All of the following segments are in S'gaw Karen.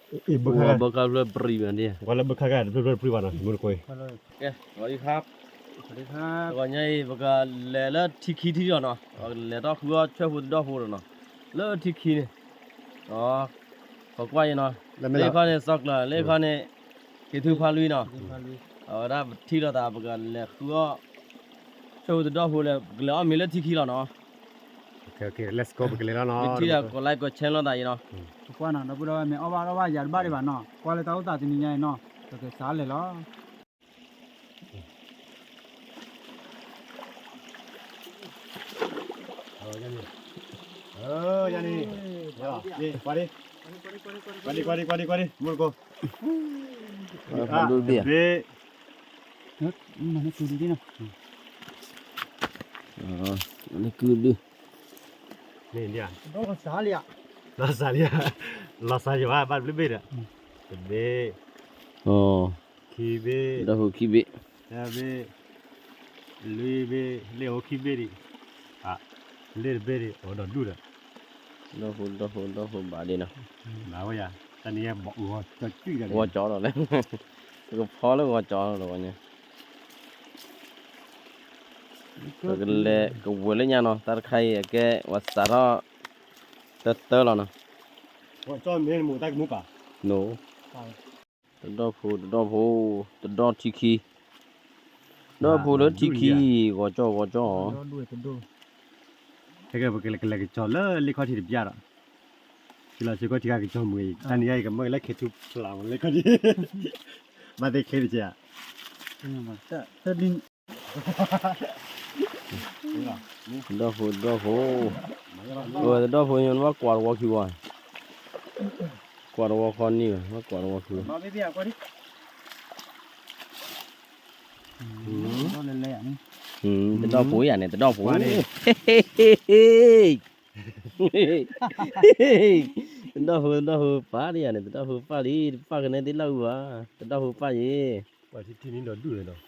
ဘၣ်ခါဖျၢၣ်ပြံဘၣ်န့ၣ်, ကွၢ်လၢဘၣ်ခါကတဖျၢၣ်ဖျၢၣ်ပြံဘၣ်နီၤ, မုၢ်တကိးအံၤ. ကဲ, ဂီၤအံၤခါ, ဂီၤညါအံၤ ပကလဲၤလၢထံခံထံဒီးနီၤ, လဲၤထီၣ်ဃုအီၣ်ဆၢၣ်ဖိတဒီဖိဒီးနီၤ, လၢထံခံန့ၣ်, ပကွၢ်အံၤနီၤ, လၢခီန့ၣ်စီၤကျၢၤ, လၢခီန့ၣ် က့ၤထူဖါလွံနီၤ, အဝဲဒၣ်ပထံၣ်လိာ်သး ပကလဲၤဃုအီၣ် ဆၢၣ်ဖိတဒီဖိလၢ ပကလဲၤအီၣ်မ့ၤလၢထံခံလီၤနီၤ. ပထံၣ်ဒီး ကိးlike ကိးshareလိာ်သးအံၤနီၤ. ပကွၢ်နီၤ ဒီပုၢ်ဒီဝဲၢ် မ့ၢ်အီၣ်ဘၣ်အီၣ်ဘၣ် ယၤတဘၣ်ဒံးဘၣ်နီၤ, ကွၢ်လၢတၢ်အိၣ်သးတနံၤညါအံၤနီၤ, ပကစးလဲၤလီၤ. ယၤန့ၣ်, ကွၢ်ဒံး, ကွၢ်ဒံး, ကွၢ်ဒံး, ကွၢ်ဒံး, ကွၢ်ဒံး, မုၢ်တကိး, တဘ့ၣ်, နကုဒု, လီၤစၢ်လံဧါ, လီၤစၢ်လံဧါ, လီၤစၢ်ယဘၣ်ဘၣ်တဘ့ၣ်ဒီး, တဘ့ၣ်, ခံဘ့ၣ်, ဒီဖိခံဘ့ၣ်, သၢဘ့ၣ်, လွံၢ်ဘ့ၣ်, လ့ၣ်အိၣ်ခံဘ့ၣ်ဒံး, လ့ၣ်တဘ့ၣ်ဒံး, အိၣ်ဒီးဒူၣ်ဒီး, ဒီဖိ ဒီဖိ ဒီဖိဘၣ်ဒံးနီၤ, ဘၣ်ဝဲယၤ, တၢ်န့ၣ်ဂီၤကၠီဒီးလဲၣ်, ပကဖီလၢဂီၤကၠီဒီးဝဲန့ၣ် ပကလဲၤကဝဲၤလၢညါနီၤ, တၢ်တခါအံၤအကဲ ပှၤစးထီၣ် တၢတၢလီၤနီၤ, တဒီဖိ တဒီဖိ တဒီထံခံ, ဒီဖိလၢထံခံ, ဂီၤကၠီ ဂီၤကၠီ, ပကလဲၤကလဲၤကစီၤလၢလ့ၢ်ခီၣ်ထံးတပျၢ်ဒီး, စံလီၤစ့ၢ်ကီးထံဂၤကစီၤမုာ်အံၤ, တၢ်န့ၣ်ယါအံၤကမၢကလဲၤခဲထူဖျါမးလ့ၢ်ခီၣ်ထံး, ဘၣ်သ့ၣ်ချ့တက့ၢ်ဧါ, တဒီဖိ တဒီဖိ, တဒီဖိညါန့ၣ် ဘၣ်ကွၢ်တဝီခံဝီ, ကွၢ်တဝီခီနံၣ်ဘၣ်, ဘၣ်ကွၢ်တဝီခံဝီ, တဒီဖိယၤန့ၣ် တဒီဖိ, တဒီဖိ တဒီဖိပၢ်လံယၤန့ၣ်, တဒီဖိပၢ်လံ, တပၢ်ကနဲသ့လၢအုၣ်ဘၣ်, တဒီဖိပၢ်ယ့ၤ, ပှၤထံထံန့ၣ်ဒီးဒူၣ်န့ၣ်ဒီး,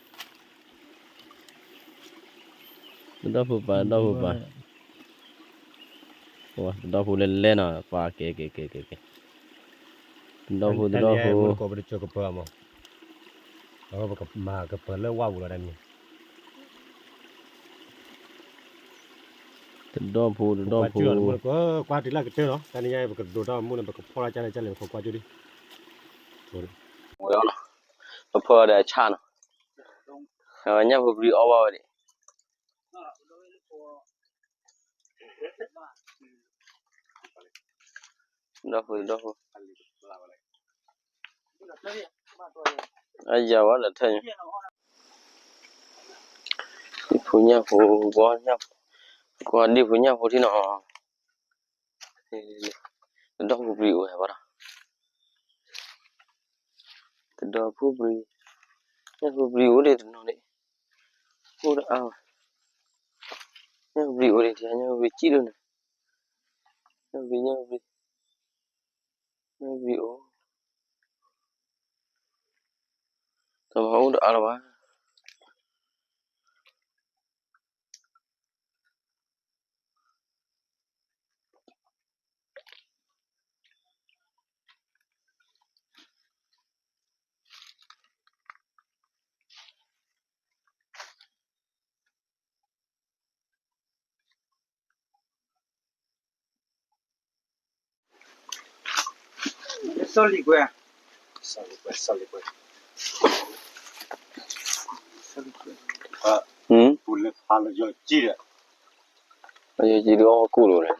တဒီဖိပၢ် တဒီဖိပၢ်, တဒီဖိလဲၤလဲၤနီၤ ပၢ်ကဲကဲကဲကဲကဲ, တဒီဖိ တဒီဖိ, မုၢ်တကိးပတစိၤကပၢၤမး, အဝဲပကမၤကပၢၤလၢဝၣ်ပူၤလီၤတၢ်န့ၣ် တဒီဖိ တဒီဖိ, ကွၢ်တုၤလၢကတၢၢ်နီၤ, တၢ်န့ၣ်ညါပကဒိးတၢ်မူန့ၣ် ပကဖီၣ်လၢကၢ်လဲၣ်ကၢ်လဲၣ် ပကကွၢ်ကၠိဒံး, ဝဲနီၤ, ပဖီၣ်ဒီးအဆၣ်နီၤ, ညၣ်ဖိပြံအီၣ်ဘၣ်ဝဲဒံး, တဒီဖိ တဒီဖိ, အယၤဝဲဒီးထဲညါ, ဒံၣ်ဖိညၣ်ဖိ, ကွၢ်ဒံၣ်ဖိညၣ်ဖိထံၣ်နီၤ, တဒီဖိပြံအိၣ်ဝဲဘၣ်ဒီး, တဒီဖိပြံ, ညၣ်ဖိပြံအိၣ်ဒံးတနီၤန့ၣ်, အိၣ်တအါဘၣ်, ညၣ်ဖိပြံအိၣ်ဒံး ညၣ်ဖိပြံစံၣ်ဒိၣ်န့ၣ်, ညၣ်ဖိပြံ ညၣ်ဖိပြံ, ညၣ်ဖိပြံအိၣ်, တမၤအိၣ်တအါလၢၤဘၣ်. စီၤလံၤကွဲ, စီၤလံၤကွဲ, စီၤလံၤကွဲ, ပူၤလၢဖးလၢယီၤကံၢ်ဒီး, ယီၤကံၢ်ဒုးအီၣ်ကိၣ်လိာ်လဲၣ်,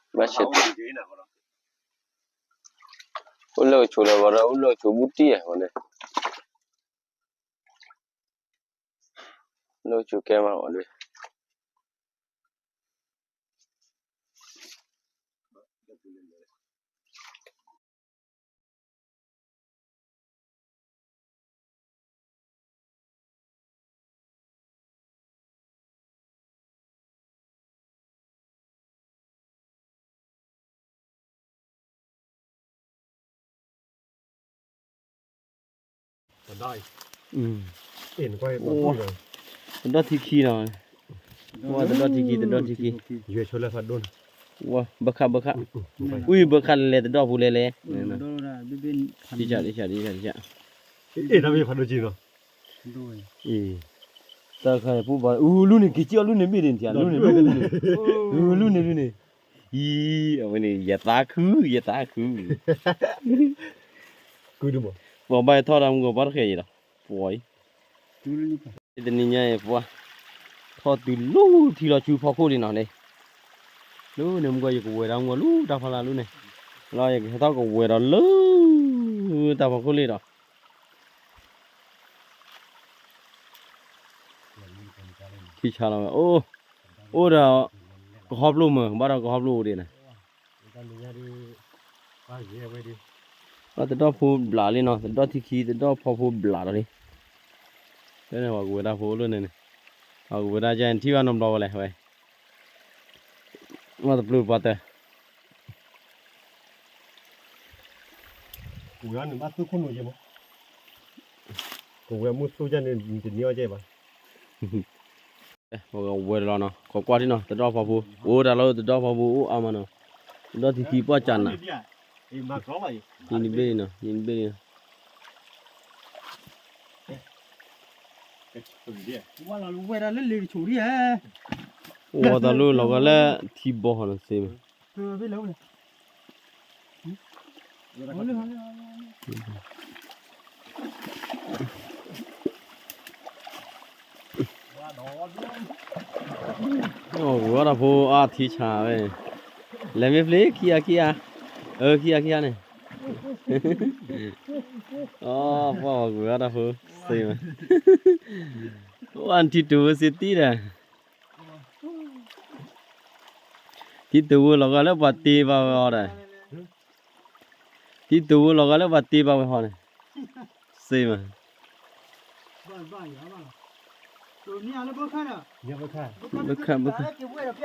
ဘၣ်ဆဲး, အိၣ်လၢကဆိးလၢၤဘၣ်ဒီး အိၣ်လၢကဆိးဘူးတံၢ်ဧါန့ၣ်, လၢကဆိးကဲမးအီၤဒ် တဒီၣ်ထံခံနီၤ, ဝဲသဒီၣ်ထံခံ သဒီၣ်ထံခံ, ယွဲဆိလၢဖးဒိၣ်နီၤ, ဝဲဘၢခါဘၢခါ, ဝံဘၢခါလဲၤလဲၤ သဒီၣ်ဖိလဲၤလဲၤ, တံၣ်ဆၣ်တံၣ်ဆၣ်တံၣ်ဆၣ်တံၣ်ဆၣ်, အ့ၣ် တၢ်မ့ၢ်ဖးဒိၣ်က့နီၤ, တၢ်ခါပူၤဘၣ် အူလူန့ၣ် က့ၤကၠီအလူန့ၣ်ဘ့ၣ်န့ၣ် ထံၣ်လူန့ၣ်လူန့ၣ်, အူလူန့ၣ်လူန့ၣ်, အံၤ အဝဲန့ၣ် ယသးခု ယသးခု, ပှၤဘၣ်ထီၣ်တၢ်မူကီၢ်ပှၤတဃဲၤအံၤဒီး, ပှၤအံၤ, တနံၤညါအံၤပှၤ, ထီၣ်တုၤလၢထံလီၤဆူဖီခိၣ်လံနီၤန့ၣ်, လၢန့ၣ်မူကီၢ် ယကဝဲၤတၢ်မူကီၢ်လၢတၢ်ဖီလာ်လၢန့ၣ်, လီၤယကဟဲထီၣ်ကဝဲၤဒီးလၢ တၢ်ဖီခိၣ်လံဒီး ထံဆါလီၤဝဲ အိၣ်, အိၣ်ဒီး ကဟီဖျိမုၢ် ဘၣ်ဒီးကဟီဖျိအိၣ်ဒံးန့ၣ်, ဘၣ်သဒီၣ်ဖိဘျးလံနီၤ သဒီၣ်ထံခံ သဒီၣ်ဖီဖိဘျးဒီးလံ, ဖဲန့ၣ်ပှၤကဝဲၤတၢ်ဖိလၢန့ၣ်န့ၣ်, ပှၤကဝဲၤတၢ်ကဲန့ၣ် ထံၣ်ဘၣ်နီတဘျီဝဲလဲၣ်ဝဲ, မ့ၢ်တပျုၢ်ပှၤတၢ် ကဝဲၤန့ၣ်ဘၣ်သူခိၣ်နူာ်ယဲမး, ကဝဲၤမုၢ်သူကဲန့ၣ် တနံၤအီၣ်ကဲဘၣ်, ပကဝဲၤလီၤနီၤ ခိးကွၢ်ထံနီၤ သဒီၣ်ဖီဖိ အိၣ်တၢ်လီၤ သဒီၣ်ဖီဖိအိၣ်အါမးနီၤ, သဒီၣ်ထံခံပှၢ်ကၢနၤ, ယနဘ့ၣ်နီၤ ယနဘ့ၣ်နီၤ, အိၣ်တၢ်လီၤလီၤကီလၢထံဘီဟီနီၤ စ့မး အိၣ်ဝဲတၢ်ဖိအါထံဆါဝဲ, လဲၤမ့ၢ်ဖျ့ခံဂၤခံဂၤ, အၢ ခံဂၤခံဂၤန့ၣ်, အီ ပှၤဝဲကွံာ်ဝဲတၢ်ဖိ, စ့မး, အိၣ်အါထံတူၢ်ဝဲစ့တံၢ်ဒီး ထံတူၢ်ဝဲလီၤဂာ်လၢပှၤတ့ဘၣ်ဝဲအီၤဒီး, ထံတူၢ်ဝဲလီၤဂာ်လၢပှၤတ့ဘၣ်ဝဲဟီန့ၣ်, စ့မး, ဘၣ်ခးဘၣ်ခး,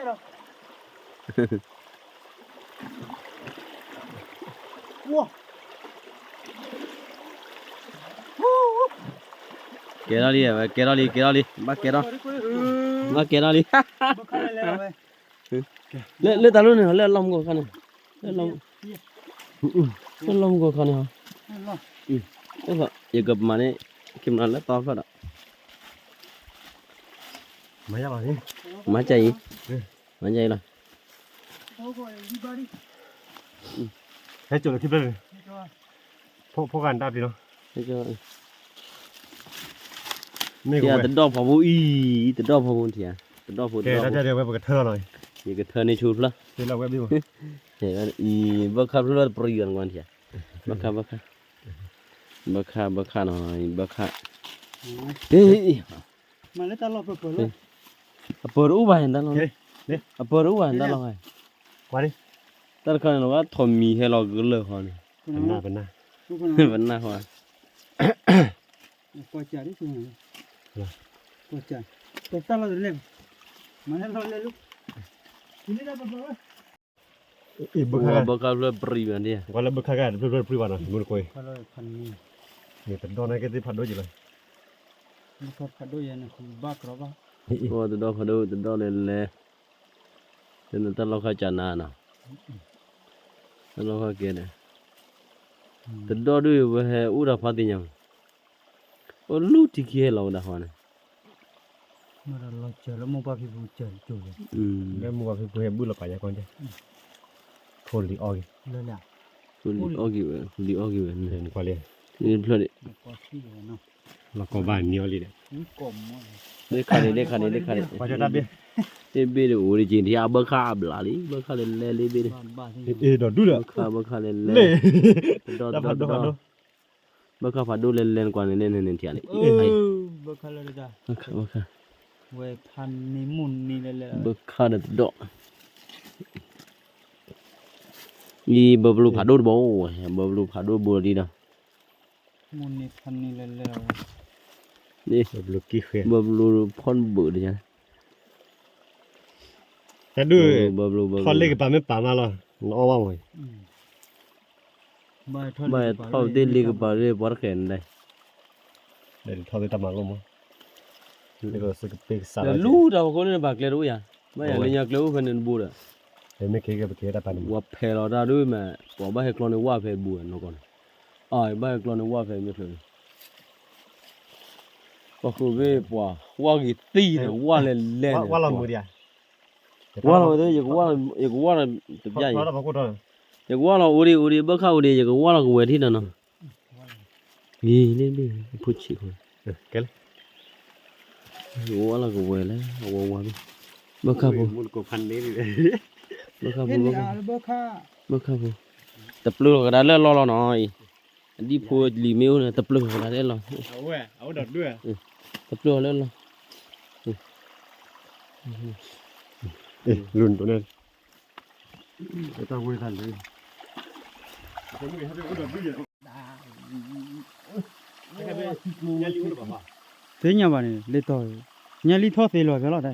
ကဲထီၣ်လံ ကဲထီၣ်လံ ကဲထီၣ်လံ ဘၣ်ကဲထီၣ်, ဘၣ်ကဲထီၣ်လံ, လၢတၢ်လီၢ်န့ၣ် လၢအလီၢ်မူကီၢ်ခါန့ၣ်, လၢလီၢ်မူကီၢ်ခါန့ၣ်, ယကမၤန့ၣ်, ကမၤလၢတီဖျၢၣ်ဒီး, မၤကၢ်အံၤ, မၤကၢ်အံၤလီၤ, ဟဲစိာ်လီၤခံဖျၢၣ်န့ၣ်, ဖိဂၤနတၢ်ပျံၤလီၤ, ထံၣ်သဒီၣ်ဖီဖိအံၤ, သဒီၣ်ဖီဖိထံၣ်ဧါ, သဒီၣ်ဖိ, ယကထၢန့ၢ်ဆူဖျၢၣ်, အံၤ ဘၣ်ခါဖျၢၣ်တပျံၤဘၣ်နကွၢ်ထံၣ်ဧါ, ဘၣ်ခါ ဘၣ်ခါ, ဘၣ်ခါ ဘၣ်ခါနီၤ ဘၣ်ခါ, အပၢၤတအိၣ်ဘၣ်တၢ်လီၢ်, အပၢၤတအိၣ်ဘၣ်တၢ်လီၢ်, တၢ်တခါန့ၣ် ထီၣ်မံၤဟဲလီၤကလၢာ်ဃီန့ၣ်, ပနၢ်ဃီ, ဘၣ်ခါဖျၢၣ်ပြံၤဘၣ်န့ၣ်, တဒီၣ်န့ၣ်ကသ့ၣ်ဖးဒိၣ်က့ၤလီၤ, မုၢ်တကိးအံၤ, သဒီၣ်ဖးဒိၣ် သဒီၣ်လဲၤလဲၤ, တနတၢ်လီၢ်ခါကနၤနီၤ, တၢ်လီၢ်ခါကဲဒီး, သဒီၣ်ဒုးဝဲဟဲအိၣ်တၢ်ဖးသ့ၣ်ညါမး, အိၣ်လူၤထံခံဟဲလီၤဝဲဒၣ်ဃီန့ၣ်, လၢမုၢ်ပှၢ်ဖံဖုဟဲဘုၣ်လီၤပာ်ယၤကီၢ်, ဖိလံၤအီၣ်က့ၤ, ဖိလံၤအီၣ်က့ၤဝဲ ဖိလံၤအီၣ်က့ၤဝဲ, ဖျၢၣ်ဒံး, လီၤကီဘၣ်နံၤအီၤလံဒီး, လၢခါန့ၣ် လၢခါန့ၣ် လၢခါန့ၣ်, တဘ့ၣ်ဒ်အိၣ်ဒ်က့ၤ ထံအဘၢခါအဘျးလံ ဘၢခါလဲၤလဲၤလံဘ့ၣ်ဒ်, ဘၢခါ ဘၢခါလဲၤလဲၤ, တဒီၣ်တဒီၣ်တဒီၣ်, ဘၢခါဖးဒိၣ်လဲၤလဲၤနကွၢ်န့ၣ်န့ၣ်န့ၣ်ထံန့ၣ်, ဘၢခါ ဘၢခါဒီးတဒီၣ်, အံၤ ဘၢဘျိဖးဒိၣ်တဘိ, ဘၢဘျိဖးဒိၣ်ဘိလီၤဒ်ဒီး, ဘၢဘျိဖီၣ်ဘၢၣ်ဒီး, တၢ်ဒုး, ထီၣ်လ့ကပၤမ့ၢ်ပာ်မးလီၤ, နအီၣ်ဘၣ်မး, ဘၣ်ထီၣ်သ့ၣ်လ့ကပၤလၢပှၤတဃဲၤန့ၣ်, ထီၣ်သ့ၣ်တၢ်မၤလိမး, လၢလူတၢ်ဖီခိၣ်န့ၣ် ဘၣ်ကျဲတအိၣ်ယၤ, ဘၣ်ယၤလၢညါကျဲအိၣ်ဖဲန့ၣ်တဘိဒီး, ဝဲဖဲလီၤတၢ်ဒ်မး, ပှၤဘၣ်ဟဲကျီန့ၣ်ဝၣ်ဖဲဘူးနီၢ်ကီၢ်န့ၣ်, အဘၣ်ဟဲကျီန့ၣ်ဝၣ်ဖဲမ့ၢ်ချၢန့ၣ်, ပှၤဃုာ်ဘ့ၣ်ပှၤ, ဝၣ်ဂ့ၤသံဒီး ဝၣ်လဲၤလဲၤန့ၣ်, ဝၣ်လီၤဝဲ, ယကဝၣ်လီၤတပျၢ်အံၤ, ယကဝၣ်လီၤအိၣ်ဒံးအိၣ်ဒံး ဘၣ်ခၣ်အိၣ်ဒံး ယကဝၣ်လီၤကဝဲၤထံၣ်နီၤနီၤ ဂ့ၤလၢလၢ ဖိဆံးခွါ, ယကဝၣ်လီၤကဝဲၤလၢအဝဲဝါဘ့ၣ်, ဘၣ်ခၣ်ဖိ, ဘၣ်ခၣ်ဖိ, ဘၣ်ခၣ်ဖိ, တပျၢၤလီၤကဒါလၢအလီၢ်လီၤနီၤအံၤ, အဒံၣ်ဖိလံၤမ့ၢ်အိၣ်န့ၣ် တပျၢၤလီၤကဒါလၢအလီၢ်, တပျၢၤလီၤလၢအလီၢ်, လၢန့ၣ် တၢ်ဝဲတၢ်လၢ, သ့ၣ်ညါဘၣ်န့ၣ် လ့တီၤ, ညါလံထီၣ်သ့လီၤဖဲလီၤတၢ်,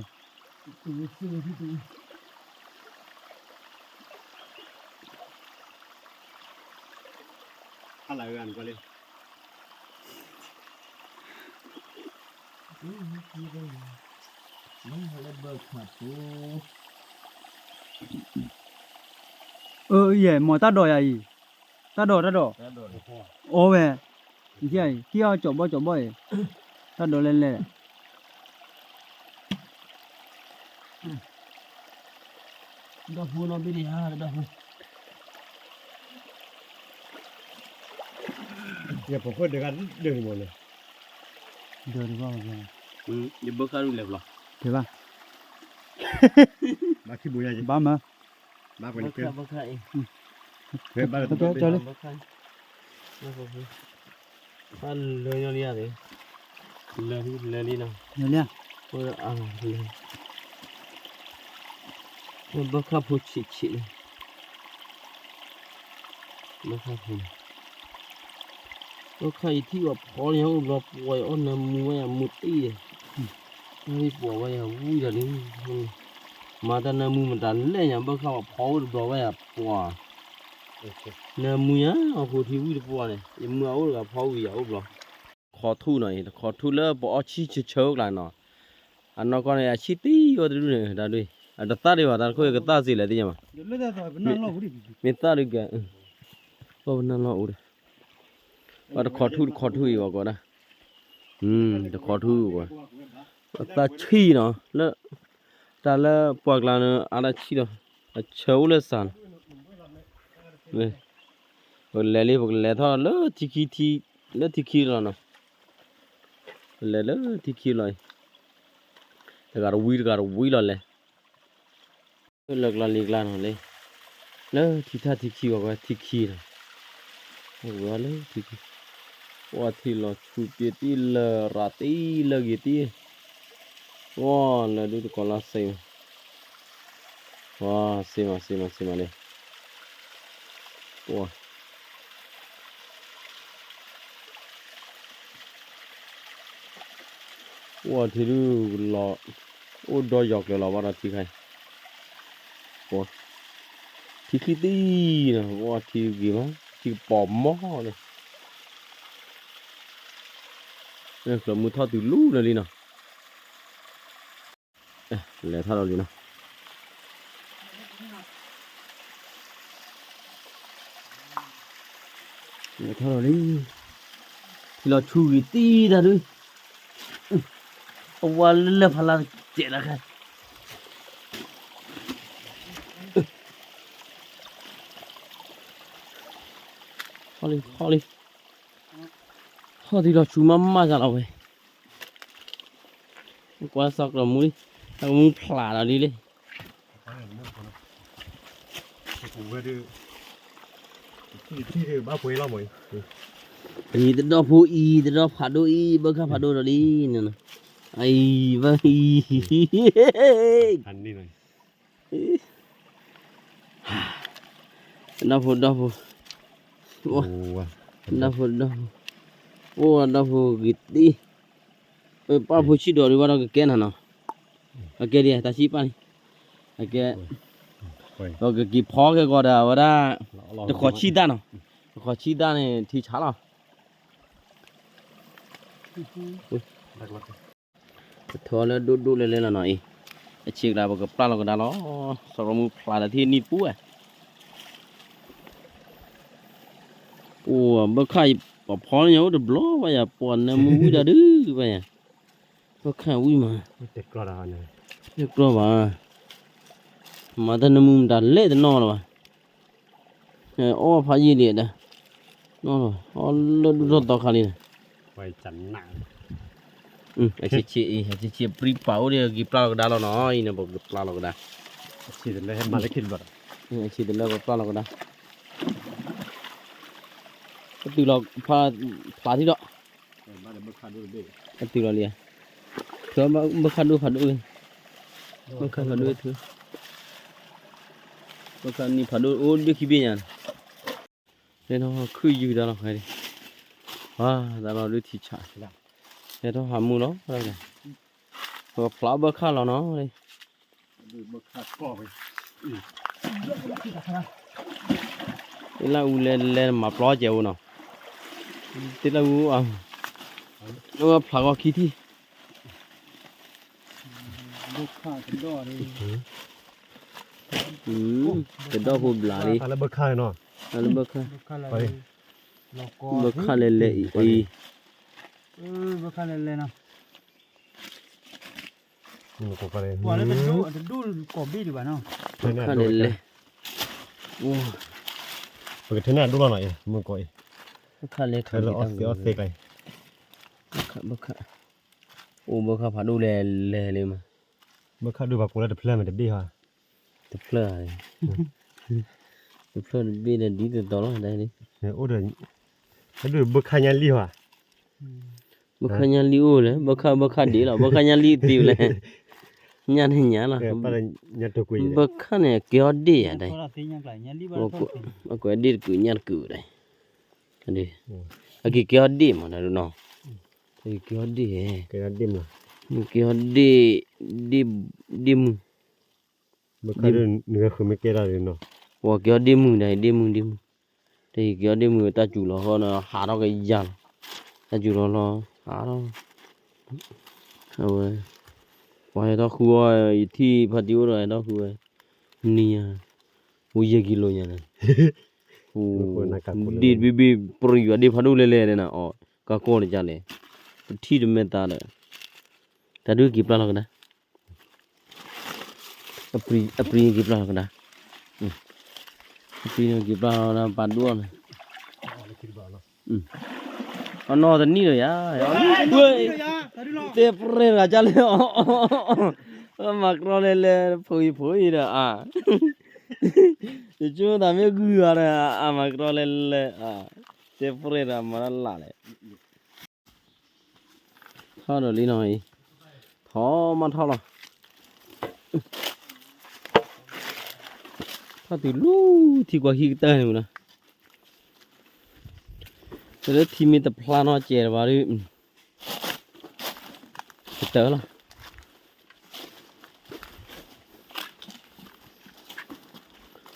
အၢ ယဲ မ့ၢ်တၢ်ဒိးယၤအံၤ, တၢ်ဒိး တၢ်ဒိး, အီဝဲ, ယဲအံၤ ဟံၣ်အီၤကၠီဘီကၠီဘီအံၤ, တၢ်ဒိးလဲၣ်လဲၣ်, ဒီဖိနီၢ်ဘ့ၣ်န့ၣ်ယါ ဒီဖိ, ယပခိၣ်ဒၢးဂၤဒၢးန့ၣ်မ့ၢ်န့ၣ်, ဒၢးတဘၣ်ဘၣ်, ယဘၢခါဒုးလဲၤဘျီ, ကဲဘၣ်, ဘၣ်ခံဘိယါယံၤ, ဘၣ်မၤ, ဘၣ်ပှဲၤန့ၣ်ကဲ, ဘၣ်လၢ, ဘၣ်လၢညီလံယါသ့, လၢလံ, လၢလံနီၤ, လၢလံ, လၢ, ဘၣ်ခၣ်ဖိဆံးဆံးလံ, ဘၣ်ခၣ်ဖိန့ၣ်, ဘၣ်ခၣ်ယထံၣ်အီၤဖီလံ အိၣ်ဘျီပှီၤအီၣ်နၢမူဝဲယၤမူတ့ၢ်, မ့ၢ်ပှီၤဝဲယၤဝံၤဒီးလံ, မၤတၢ်နၢမူမတၤလဲၣ်ညါ ဘၣ်ခၣ်အီၤဖီအိၣ်တဘျီဝဲယၤပှီၤ, နၢမူညါ အဃိထံဝံၤတပှီၤန့ၣ် ယမုၢ်အအိၣ်တဂၤဖီဝံၤယၤအိၣ်ဘျီ, တခီထူၣ်နီၤအံၤ တခီထူၣ်လၢပအီၣ်ဆံၣ်ဆၢဆၢကျါနီၤ, အနီၢ်ကီၢ်န့ၣ် အဆံၣ်တံၢ်ဝဲတဒူၣ်န့ၣ် တၢ်ဒုး, အတသၣ်ဒံးဘၣ် တၢ်တခိၣ်အံၤကသၣ်စ့လဲၣ်သ့ၣ်ညါဘၣ်, မ့ၢ်သၣ်ဒုးကဲ, ပှၤပနၢ်လီၤအိၣ်ဒီး, ပှၤတခီထူၣ်တခီထူၣ်အံၤဘၣ်ကီးဒၣ်, တခီထူၣ်ဝဲ, ပသၣ်ဆံၣ်နီၤ လၢ, တၢ်လၢပှၢ်ကျါန့ၣ် အါဒၣ်ဆံၣ်ဒီး, အဆၢအိၣ်လၢစၢ်နီၤ, ပကလဲၤလံ ပကလဲၤထီၣ်လၢထံခံထံ, လၢထံခံလီၤနီၤ, ပလဲၤလၢထံခံလီၤအံၤ, တဂၤတဝံၤတဂၤတဝံၤလီၤလဲၤ လၢကျါလံကျါနီၤလံ, လၢထံထၣ်ထံခံဝဲ ထံခံနီၤ, ဝဲလၢထံခံ, ပှၤထံၣ်လီၤဆူပ့ၤတံၢ်လၢရၤတံၢ်လၢဂ့ၤတံၢ်, ပှၤလၢဒုတကိးလီၤစ့မး, ပှၤစ့မးစ့မးစ့မးလံ, ပှၤ ပှၤထံဒုလီၤ, အိၣ်ဒီးယီၤကျၢၤလီၤဘၣ်ဒီးထံခါအံၤ, ပှၤ, ထံချံတံၢ်နီၤ ပှၤထံဂ့ၤမး ထံကပီၤမီၢ်န့ၣ်, ကျၢၤမုၢ်ထီၣ်တုၤလူၤလၢလံနီၤ, လဲၤထီၣ်ဒီးလံနီၤ ထီၣ်လီၤလံ, ထံလီၤဆူဂ့ၤတံၢ်တၢ်ဒု, အဝဲလၢလၢဖးလၢ်တကဲးတခါ, ထီၣ်လံထီၣ်လံ, ထီၣ်ထံလီၤဆူမးမးစၢ်လီၤဝဲ, ကွၢ်စီၤကျီၤမူလံ, တၢ်ကမူဖျးဒီးလံလံ အံၤတဒီဖိအံၤ တဒီဖးဒိၣ်အံၤ ဘၣ်ခၣ်ဖးဒိၣ်ဒီးလံ, အံၤဘၣ်အံၤ, ဒီဖိဒီဖိ, ဒီဖိဒီဖိ, အိၣ်ဒီဖိဂ့ၤတံၢ်, ပၢ်ဖိဆံးဒီးဒုးဘၣ်ဒီးကကဲနၤနီၤ, အကဲဒ်တၢ်ဆံးပၢ်န့ၣ်, အကဲ, ဒီးကက့ၤဖီက့ၤကီးဒီးအဝဲဒၣ်, တခီဆံးတၢ်နီၤ, တခီဆံးတၢ်န့ၣ်ထံဆါလီၤ, လၢ ထၢလၢဒိၣ်ဒိၣ်လဲၣ်လဲၣ်လီၤနီၤအံၤ, အဆံးကဒါပကပျၢ်လီၤကဒါလီၤ, စီၤရိမူဖျးဒီးထံၣ်နံၣ်တပူၤဝဲ, အိၣ်ဘၣ်ခၣ်အံၤ ပှၤဖီန့ၢ်ညါအိၣ်တဘျီဘၣ်ယၤ, ပှၤနၢမူဝံၣ်တၢ်ဒုးဘၣ်ယၤ, ဘၣ်ခၣ်ဝံၣ်မး, တကျီဘၣ်, မၤတၢ်နၢမူမတၤလဲၣ်တနီၤလီၤဘၣ် အီၣ်ဖးယံာ်ဒံးဒၣ်, အီၣ်လၢဒူၣ်ထီၣ်သီခါလံ, အဆံးဆံးအံၤ အဆံးဆံးပြံပာ်အိၣ်ဒီးက့ၤပျၢ်လီၤကဒါလီၤနီၤ, အံၤန့ၣ် ပကပျၢ်လီၤကဒါ, အဆံးတလၢ အဆံးတလၢပပျၢ်လီၤကဒါ, အတုၤလီၤ ဖျးထံဒီး အတုၤလီၤလံ, ဘၣ်ခၣ်ဒိၣ်ဖးဒိၣ်, ဘၣ်ခၣ်ဖးဒိၣ်, ဘၣ်ခၣ်နံၣ်ဖးဒိၣ်အိၣ်ဒုးခံဘ့ၣ်ညါန့ၣ်, လဲၤထီၣ်ခုၣ်ယုၢ်တၢ်လီၤခဲဒၣ်, ပှၤတၢ်လီၤဒုးထံဆး, လဲၤထီၣ်ဟးမူလီၤ, ပကဖျးဘၣ်ခၣ်လီၤနီၤ, လၢအူလဲၤလဲၤမၤပျီကဲးအိၣ်နီၤ, တလၢအူ, လၢဖျးဂီၤခံထံၣ် ကဒီၣ်ဖိဘျးလံ, လၢဘၢခၣ်လဲၣ်, ဘၢခၣ်လဲၣ်လဲၣ်အံၤ, ဘၢခၣ်လဲၣ်လဲၣ်, ပကထၢန့ၢ်အဒိၣ်လီၤနီၤ, ဘၢခၣ်လဲၣ်, ဘၢခၣ်, အိၣ်ဘၢခၣ်ဖးဒိၣ်လဲၣ်လဲၣ်လံမး, ဘၢခၣ်ဒိၣ်ပှၤကိးလၢတဖျၢၣ်မ့ၢ်တဘ့ၣ်ဟီ တဖျၢၣ်, တဖျၢၣ်တဘ့ၣ်ဒီးဒ်သိးသိးလီၤ, အိၣ်ဒီး, ဘၢခၣ်ညါလံဟီ, ဘၢခၣ်ညါလံအိၣ်လဲၣ်, ဘၢခၣ်ဘၢခၣ်ဒ့လီၤ, ဘၢခၣ်ညါလံသ့ဝဲလဲၣ်, ညါန့ၣ်ညါလီၤ, ဘၢခၣ်န့ၣ်ကဲအီၤဒ့ၣ်ယၤဒၣ်, အကွဲးဒ့ၣ်တကုးညါတကုးဒၣ်, အက့ၤကဲအီၤဒ့ၣ်မးနီၤ, က့ၤကဲအီၤဒ့ၣ်, ကဲအီၤဒ့ၣ်, ဒ့ၣ်မုၢ်, ပှၤကဲအီၤဒ့ၣ်မုၢ်ဒၣ်, ဒ့ၣ်မုၢ်ဒ့ၣ်မုၢ်, တဟံးကဲအီၤဒ့ၣ်မုၢ် တၢ်စူၤလီၤဃီနီၤ ဟးထီၣ်ကယၤလီၤ, တၢ်စူၤလီၤလီၤ ဟးထီၣ်, အဝဲ, ပှၤဟဲထီၣ်ဃုအီၣ် ယထံၣ်ဖါတံၢ်အိၣ်ဒီးဟဲထီၣ်ဃုဝဲ, နံၤညါ, အိၣ်ယဲၢ်ကံလိညါန့ၣ်, ဒ့ၣ်တဘ့ၣ်ဘ့ၣ် ပြံၤဝဲဒ့ၣ်ဖးဒိၣ်လဲၣ်လဲၣ်န့ၣ်နီၤ, အီၣ်ကါကီၢ်တကါလဲၣ်, ပထံၣ်တမဲာ်သးဒီး, တၢ်ဒုးက့ၤပျၢ်လီၤကဒါ အပြံက့ၤပျၢ်လီၤကဒါ, အပြံက့ၤပျၢ်လီၤကဒါ ပာ်ဒိၣ်န့ၣ်, အနီၢ်တနံၣ်ဒီးယၤ, တဲပြဲၢ်တဂၤကလဲၣ်, မၤကြီလဲၣ်လဲၣ် ဖိအံၤဖိအံၤဒီးအါ, ယဆိသးမ့ၢ်ဂုၤဂၤဒီး အမၤကြီလဲၣ်လဲၣ်, တဲပြဲၢ်ဒီးမၤတၢ်လၢ်လဲၣ် ထီၣ်ဒီးလံနီၤအံၤ, ထီၣ်မးထီၣ်လီၤ, ထီၣ်တုၤလၢထံကွၢ်ခံကတၢၢ်န့ၣ်မးနီၤ, လၢထံမ့ၢ်တဖျါနီၢ်ကဲးတဘၣ်ဒီး, ကတၢၢ်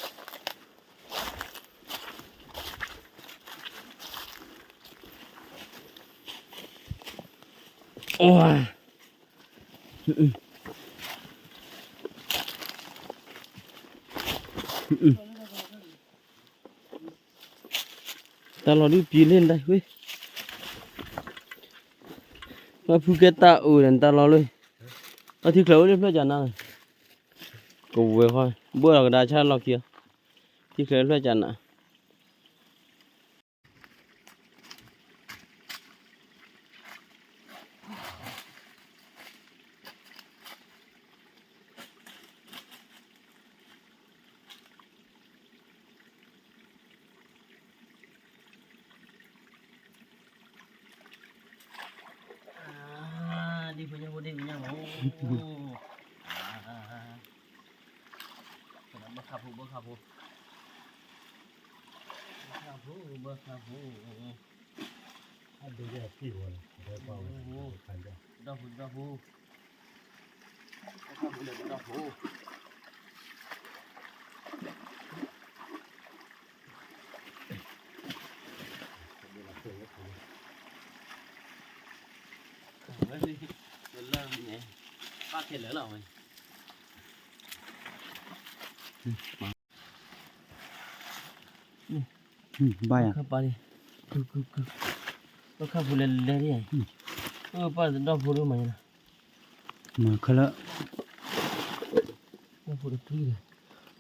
လီၤ. တၢ်လီၤဒုးပံၤလၢနတၢ်ဝဲ, ဘၣ်ဖုကဲတၢ်အိၣ်ဒီးနတၢ်လီၤလၢ, အထံချၢအိၣ်လၢဖျၢၣ်ကနါ, ကဝဲၤဃီ, ဘၣ်လီၤကဒါဆၣ်လီၢ်ခံ, ထံချၢဖျၢၣ်ကနါ. ဒ်ဖိညၣ်ဖိ ဒ်ဖိညၣ်ဖိ, ဘၣ်ခၣ်ဖိ ဘၣ်ခၣ်ဖိ, ဘၣ်ခၣ်ဖိ ဘၣ်ခၣ်ဖိ, ဒီဖိ ဒီဖိ, ဘၣ်ခၣ်ဖိ ဒီဖိ. ဝဲ လၢန့ၣ် ပၣ်ခဲလၢာ်လီၤဝဲ ဘၣ်ယၤ ပၣ်ခၣ်ပူၤလဲၤလဲၤဒ်ယၤ ပၣ်တဒီဖိဒိၣ်မးယၤ မၤခဲလၢာ် ဒီဖိတကျံၢ်ဒီး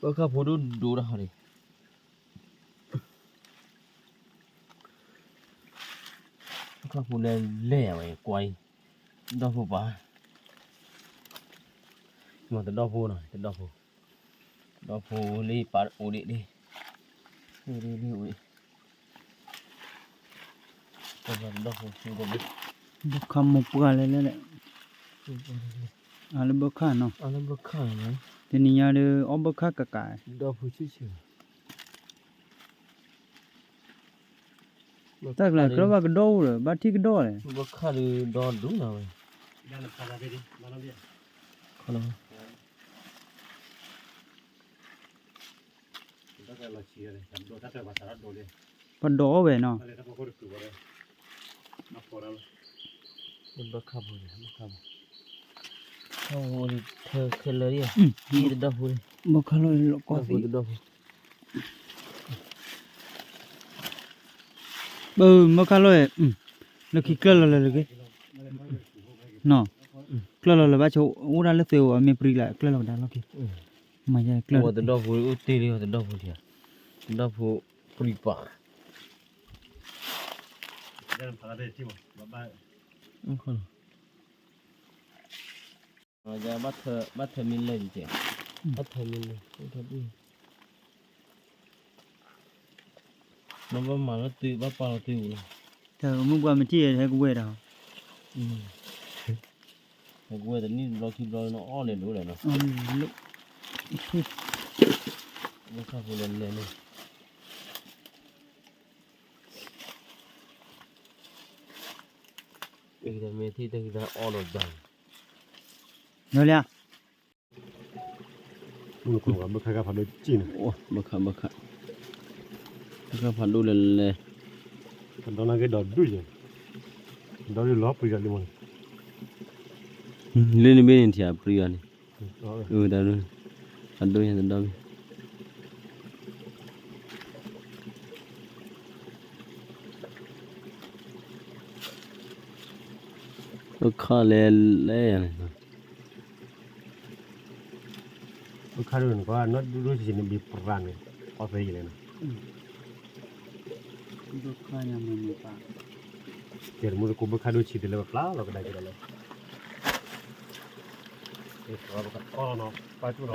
ပၣ်ခၣ်ဖိဒိၣ်ဒိၣ်တၢ်ဟီဒံး ပၣ်ခၣ်ဖိလဲၤလဲၤယၤဝဲ ကွၢ်အံၤ တဒီဖိပၢ် မ့ၢ်တဒီဖိနီၤ တဒီဖိ တဒီဖိလၢပၢ်အိၣ်ဒံးဒံး အိၣ်ဒံးဒံးအိၣ်ဒံး တဒီဖိ ဘၢခၣ်မိၢ်ပှၢ်လဲၣ်လဲၣ်လဲၣ် အါလၢဘၢခၣ်နီၤ တနံၤညါဒီး အီၣ်ဘၢခၣ်ကကး တၢ်ကျါကြၢးဘၣ်ကဒီအိၣ်ဒီး ဘၣ်ထံၣ်ကဒီလဲၣ် ဘၢခၣ်ဒီးဒီဒူၣ်နၤဝဲ ပှၤဒီးအီၣ်ဝဲနီၤ ဘၢခၣ်ဖိ ဘၢခၣ်ဖိ ခဲလၢာ် ဘၢခၣ်ဖိ ဘၢခၣ်လီၤ လၢခံကျၢၢ်လီၤလၢာ်လၢာ်ဂ့ၤ နီၤ ကျၢၢ်လီၤလၢာ်ဘၣ်ဆိ အိၣ်ဒၣ်လၢသ့ၣ်ဧိၤ အမ့ၢ်ပြံလၢကျၢၢ်လီၤကဒါလီၢ်ခံ မၤယဲကျၢၢ် တဒီဖိအိၣ်တ့ၢ်လံ တဒီဖိထံၣ် တဒီဖိပြံပာ် ဘၣ်ထၢမ့ၢ်လၢာ်ကဲ ဘၣ်ထၢမ့ၢ်လၢာ် မ့ၢ်ဘၣ်မၤလၢသု ဘၣ်ပာ်လီၤသုအိၣ်လီၤ တၢ်မုၢ်ပှၢ်မ့ၢ်ထံၣ်ဟဲကဝဲၢ်ဒီး ဟဲကဝဲၢ်တနံၣ်တဘျီခံဘျီလၢနအီၣ်လဲၤလိၤလဲၣ်နီၤ ဘၣ်ခၣ်ဖိလဲၤလဲၤန့ၣ် မ့ၢ်ထံၣ်တၢ်ဂ့ၢ်တၢ်အီၣ်ဒီးဘၣ် ညီလၢ ဘၢခၣ်ဘၢခၣ် ဘၢခၣ်ဖးဒိၣ်လဲၤလဲၤ ဒီနၢ်က့ဒီးဒူၣ်ယဲ ဒီဒူၣ်လီၤပှံၤဒီးလံမး လၢနဘ့ၣ်န့ၣ်ထံၣ်အပှံၤအီၤန့ၣ် တၢ်ဒိၣ် ဖးဒိၣ်ယဲတဒီဘ့ၣ် ဘၢခၣ်လဲၤလဲၤယၤန့ၣ် ဘၢခၣ်ဒိၣ်န့ၣ် ကွၢ်နီၢ်ဒိၣ်ဒိၣ်ဆံးဆံးန့ၣ် ဘံပြးန့ၣ် အီၣ်သ့ယလဲၣ်နီၤ ဘၢခၣ်ညါမ့ၢ်မ့ၢ်ပၢ် ကဲတမူတကိးဘၢခၣ်ဒိၣ်ဆံးတလဲပပျၢ်လီၤကဒါက့ၤဒီးလီၤ ပကထီၣ်လီၤနီၤ ပကထီၣ်လီၤ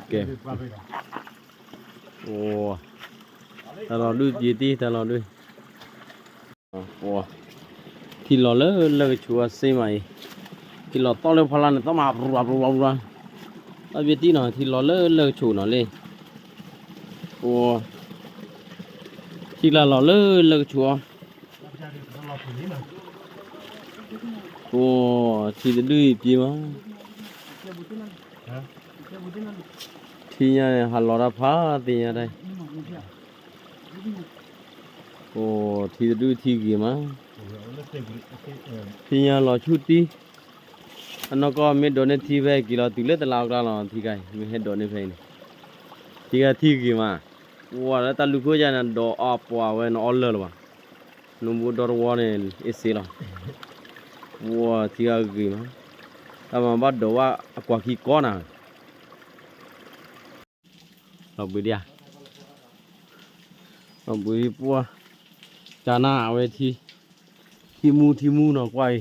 ကဲ အိ တၢ်လီၤဒုးက့ၤတံၢ် တၢ်လီၤဒုး ထံလီၤလၢလၢကဆူးအစ့မးအံၤ ထံလီၤသီၣ်လၢဖီလာ်န့ၣ် သီၣ်မးပရူၤပရူၤပရူၤ တၢ်ဘ့ၣ်တံၢ်နီၤ ထံလီၤလၢလၢကဆူးနီၤလံ အိ ထံလီၤလၢလၢကဆူးအီၤ အိ ထံတဒုအံၤပှဲၤမး ထံညါန့ၣ် ဟးလီၤတၢ်ဖးသ့ၣ်ညါတၢ် အိ ထံတဒုထံဂ့ၤမး ထံညါလီၤဆူၣ်တံၢ် အနီၢ်ကီၢ်မ့ၢ်ဒိးန့ၢ်ထံဖဲက့ၤလီၤတုၤလၢတလးအကျါလီၤ ထံခါအံၤ မ့ၢ်ဟဲဒိးန့ၢ်ဖဲအံၤန့ၣ် ထံခါထံဂ့ၤမး ပှၤလၢတၢ်လူၢ်ခိၣ်ယါန့ၣ် ဒိးအပှၤဝဲန့ၣ်အီၣ်လၢာ်လၢၤဘၣ် နဘိဒီတဝီန့ၣ် အ့ၣ်စ့လီၤ ပှၤထံဂ့ၤမး တၢ်မၤဘၣ်ဒိးဝဲအကွၢ်ခံကီနၤ လီၤဘှံးဒံးဧါ လီၤဘှံးပှၢ် ကနၣ်အဝဲထံ ထံမူထံမူနီၤကွၢ်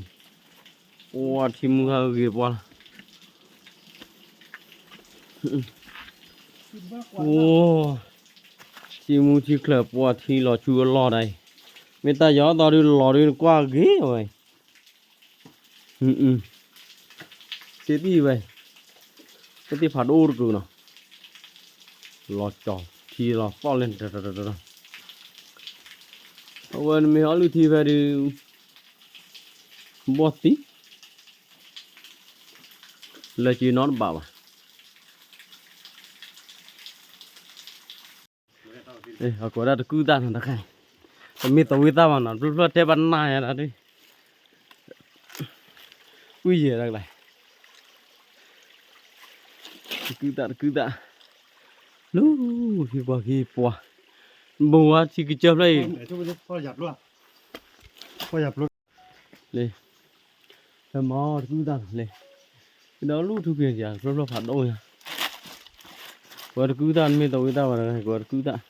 အံၤ ပှၢ်ထံမူဟးဂ့ၤပှၢ်လီၤ အိ ထံမူထံချၢၣ်ပှၢ်ထံလီၤဆူအလီၢ်ဒၣ်အံၤ မ့ၢ်တၢ်ယီၤသီဒုးလီၤဒုးနကွၢ်ဂ့ၤဝဲ စ့သံဝဲ ပသ့ၣ်ဖးဒိၣ်တကုာ်နီၤ လီၤကၠီၤထံလီၤသီၣ်လဲၣ် အဝဲနမ့ၢ်အီၣ်လုၢ်ထံဖဲဒုး ဘီၣ်သံ လၢက့ၤနီတဘၣ်ဘၣ် အကိးဒၣ်တကုၢ်သၣ်နီၤတခါအံၤ တမ့ၢ်သဝံသၣ်ဘၣ်နီၤ ဖျၢၣ်ဖျၢၣ်တဲဘၣ်နၢ်ယါဒၣ်ဒုး ဝံယဲၢ်တၢ်ကလါ, တကုသၣ်တကုသၣ်, လူၤထံကွၢ်ခံပှၤ, ဘိဝါထံကစၢၢ်ဖျၢၣ်အံၤ, လၢမၤတကုသၣ်လဲၣ်, ဒီးလူၤထူက့ၤယၤ ဖျၢၣ်ဖျၢၣ်ဖးဒိၣ်ညါ, ကွၢ်တကုသၣ်နမ့ၢ်သဝံသၣ်ဘၣ်တဂၤ ကွၢ်တကုသၣ်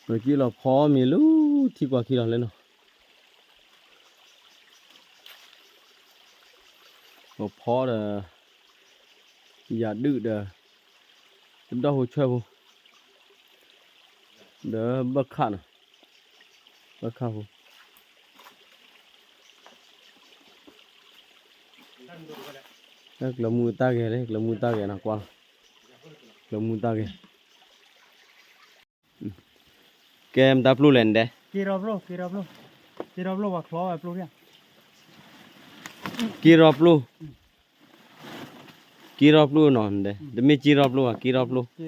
ပက့ၤလီၤဖီမ့ၤလၢထံကွၢ်ခံလီၤလဲၣ်နီၤ, ပဖီဒီး ယၤဒုၣ်ဒီး တဒီၣ်ဖိဆွဲၣ်ဖိ ဒီးဘၣ်ခၣ်နီၤ, ဘၣ်ခၣ်ဖိ ကျၢၤမူတၢ်ဂဲၤလၢ ကျၢၤမူတၢ်ဂဲၤနီၤ ကွၢ်လီၤ, ကျၢၤမူတၢ်ဂဲၤ, ကဲမတၤပျိၢ်လဲၣ်နဒဲး, က့ၤထီၣ်ပျိၢ်, က့ၤထီၣ်ပျိၢ်, က့ၤထီၣ်ပျိၢ်နီၤနဒဲး, တမ့ၢ်က့ၤထီၣ်ပျိၢ်ဘၣ် က့ၤထီၣ်ပျိၢ်,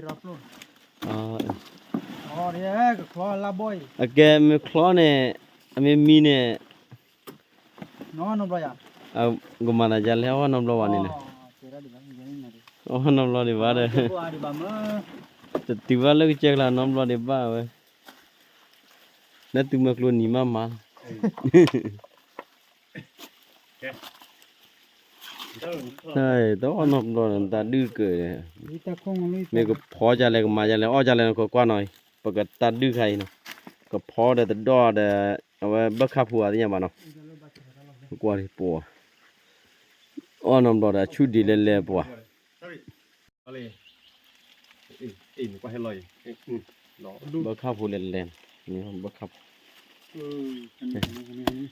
အကဲမ့ၢ်ချီန့ၣ် အမ့ၢ်မံန့ၣ် ကမၤသးဒ်လဲၣ် အီၣ်နီတဘျီယၤ, အီၣ်နီတဘျီဒံးဘၣ်ဒီး, တတုၤဘၣ်လၢကစၢၢ်ကျါနီတဘျီဒံးဘၣ်ဝဲ, လၢသုမၤကျိနံၤမးမးလီၤ, တအီၣ်နီတဘျီဒီး တၢ်ဒုၣ်ကၢၤ, မ့ၢ်ကဖီဒ်လဲၣ်ကမၤဒ်လဲၣ် အီၣ်ဒ်လဲၣ်နီၤ ကွၢ်ကွၢ်နီၤ, ပကတၢ်ဒုၣ်ခါအံၤနီၤ, ကဖီဒီးတဒီၣ်ဒီး အဝဲဘၣ်ခၣ်ဖိအသ့ၣ်ညါဘၣ်နီၤ, ကွၢ်ပှၤ အီၣ်နီတဘျီဒီး အဆူၣ်ဒံးလဲၤလဲၤပှၤ, ဘၣ်ခၣ်ဖိလဲၤလဲၤ, ဘၣ်ခၣ်ဖိ, ပနံၤ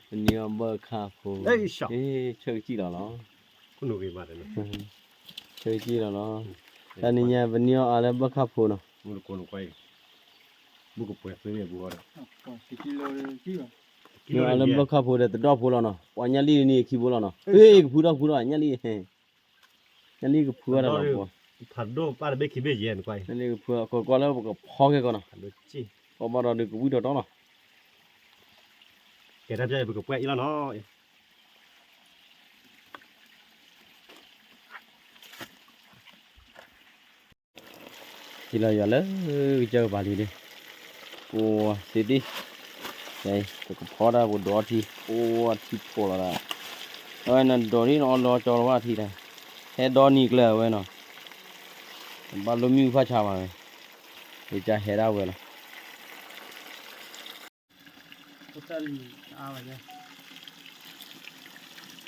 အီၣ်ဘၣ်ခၣ်ဖိ, ဆၢကစံၣ်လီၤလီၤ, ဆၢကစံၣ်လီၤလီၤ, တၢ်နံၤညါ ပနံၤအီၣ်အါလၢဘၣ်ခၣ်ဖိနီၤ မ့ၢ်အါလၢဘၣ်ခၣ်ဖိဒီးတဒီၣ်ဖိလီၤနီၤ, ပှၤညၣ်လံန့ၣ်ခံဘိလီၤနီၤ, ဟ့ၣ်ကဖုထီၣ်ကဖုထီၣ် ညၣ်လံ, ညၣ်လံကဖုထီၣ်ဒီးပှၤ, ညၣ်လံကဖုထီၣ်, ကကွၢ်လၢပကဖီခဲကီးနီၤ, ကီးဘၣ်ဒီးဒုးကဝံၣ်ထီၣ်တီလီၤ, ကဲတၢ်ပပကကွၢ်အံၤလီၤနီၤ ထံလီၤယွၤလၢကစၢၢ်ကပၤလံဒီး, ပစ့တံၢ်, ပကဖီတၢ်ပကဒိးထံ, ပထံဖှိၣ်လီၤဒၣ်, အဝဲနဒိးထံနအီလီၤကၠီလီၤဘၣ်ထံတၢ်, ဟဲဒီနံၤကျၢၤဝဲနီၤ, ဘၣ်လိမံၣ်ဖၣ်ဆါမးဝဲ, ယကဟဲဒၣ်ဝဲလီၤ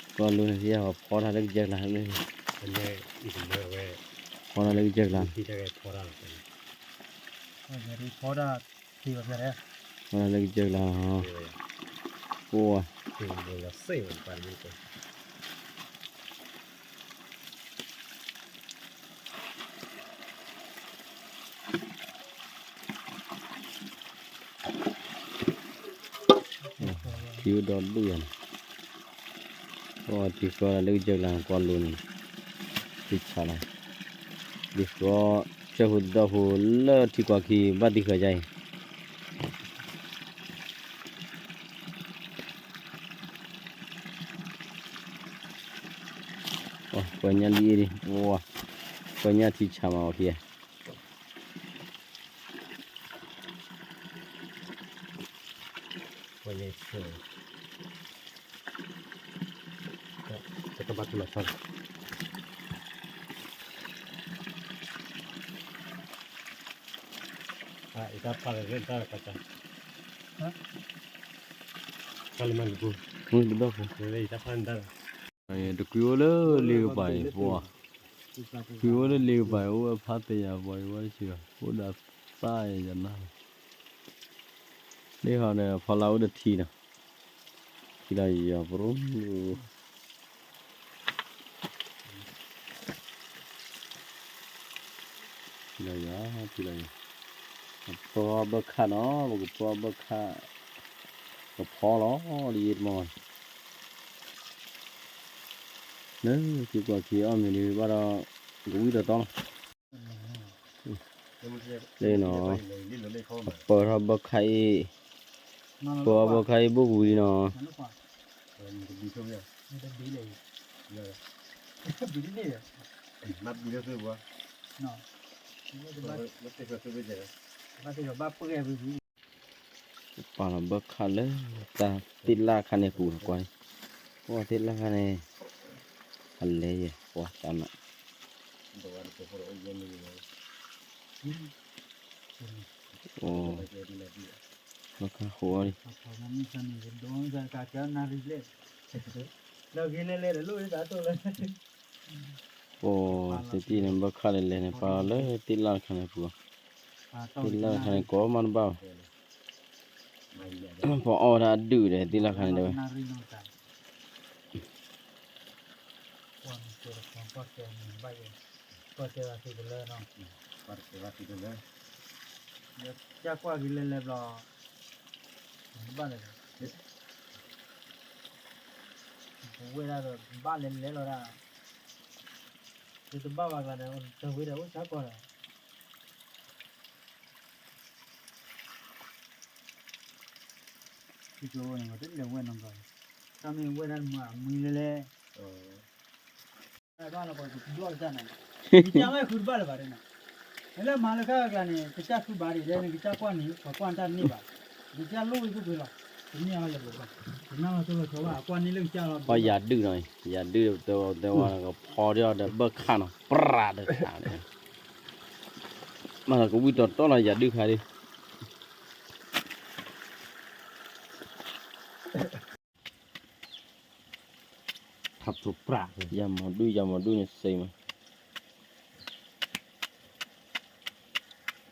ကွၢ်လိန့ၣ် ဖီတၢ်လၢကစၢၢ်ကျါ, ဖီတၢ်လၢကစၢၢ်ကျါ, ဖီတၢ်လၢကစၢၢ်ကျါ, အိၣ်, ထံအိၣ်ဒီဒူၣ်ယၤန့ၣ်, ထံဃီလၢကစၢၢ်ကျါကွၢ်လိန့ၣ်, ထံဆးလီၤ, ထံဃီဆၢဖိတဒီဖိလၢထံကွၢ်ခံဘၣ်သံဃာ်ယါအံၤ ပှၤညၣ်လံအ့ၣ်, ပှၤညၣ်ထံဆးမးအီၤခံဂၤ, တကွံအိၣ်လၢလ့ကပၤအံၤ, ကွံအိၣ်လၢလ့ကပၤအံၤ အိၣ်ဝဲဖးသယၤပှၤအံၤဝဲတဆံးဘၣ်, အိၣ်ဒီးသၣ်ယနၢ်, လ့ဟီဒီးဖီလာ်အိၣ်တထံနီၤ, ထံလီၤယၤပရူ, ထံလီၤယၤ, ပၢအီၣ်ဘၢခၣ်နီၤ, ပကပၢအီၣ်ဘၢခၣ်, ကဖီလီၤ, ဒ်ယတမီၢ်, လၢထံကွၢ်ခံအီၣ်မ့ၤဒံးဘၣ်ဒီး, ကဝံၣ်ဒီးတီလီၤ လၢနီၤ, ပၢထီၣ်ဘၢခၣ်အံၤ, ပှၤဘၣ်ခါအံၤဘိၣ်ပူၤလံနီၤ, ပာ်လီၤဘၣ်ခါလၢတၢ်သ့ၣ်လၣ်ခါန့ၣ်ပူၤလီၤကွၢ်, ပှၤသ့ၣ်လၣ်ခါန့ၣ် အလဲၤယဲၢ်ပှၤသးနး, ဘၣ်ခါဃိအီၤလံ, ပှၤသ့ၣ်တဖၣ်န့ၣ် ဘၣ်ခါလဲၤလဲၤန့ၣ် ပာ်လီၤလၢသ့ၣ်လၣ်ခါန့ၣ်ပူၤ, သ့ၣ်လၣ်ခါန့ၣ် ကိးမးတဘၣ်ဘၣ်, ပှၤအီၣ်ဝဲဒၣ်အဒုၣ်ဒီး သ့ၣ်လၣ်ခါန့ၣ်တဲဝဲ ကွၢ်တဲဘၣ်သုတလၢနီၤ, ကွၢ်တဲဘၣ်သုတလၢ, ကၢ်ကွၢ်က့ၤလဲၤလဲၤဘျီ, ဘၣ်လဲၤ, ပဝဲဒၣ်ဒီးဘၣ်လဲၤလဲၤလီၤဒၣ်, သုတဘၣ်ဘၣ်ကျါဒီး တဝဲဒီးအိၣ်ဆၣ်ကီၢ်ဒီး သုကဝဲန့ၣ် ပတလဲၤဝဲနီၤဘျီ, တၢ်မ့ၢ်ဝဲဒၣ်မၤအမံၤလဲၤလဲၤ, ဘၣ်လီၤပှၤကဘျီၣ်တၢ်န့ၣ်, ကစၢ်မ့ၢ်ဃုတဘၣ်လၢၤဘၣ်ဒ်န့ၣ်, နလၢမၤလၢခဲအကျါန့ၣ် ကစၢ်ဃုဘၣ်ဒံးဒဲး နကစၢ်ကွၢ်န့ၣ် ပှၤကွၢ်တၢ်တန့ၢ်ဘၣ်, ကစၢ်လိၣ်ဝဲဖုဖုလီၤ, တမ့ၢ်အီၤယၤဘၣ်, တနၢ်လီၤသိလီၤဆီဘၣ် အကွၢ်န့ၢ်လၢကစၢ်လီၤ, ပှၤယၤဒုၣ်နီၤ, ယၤဒုၣ်တဲဝဲတဲဝဲကဖီဒၣ်ဒီးဘၢၣ်ခၣ်နီၤ ပြးဒီးတၢ်န့ၣ် မၤသးကဝံၣ်တီတီလီၤ ယၤဒုၣ်ခါဒုး, ယၤမၤဒုၣ် ယၤမၤဒုၣ်န့ၣ်စ့မး,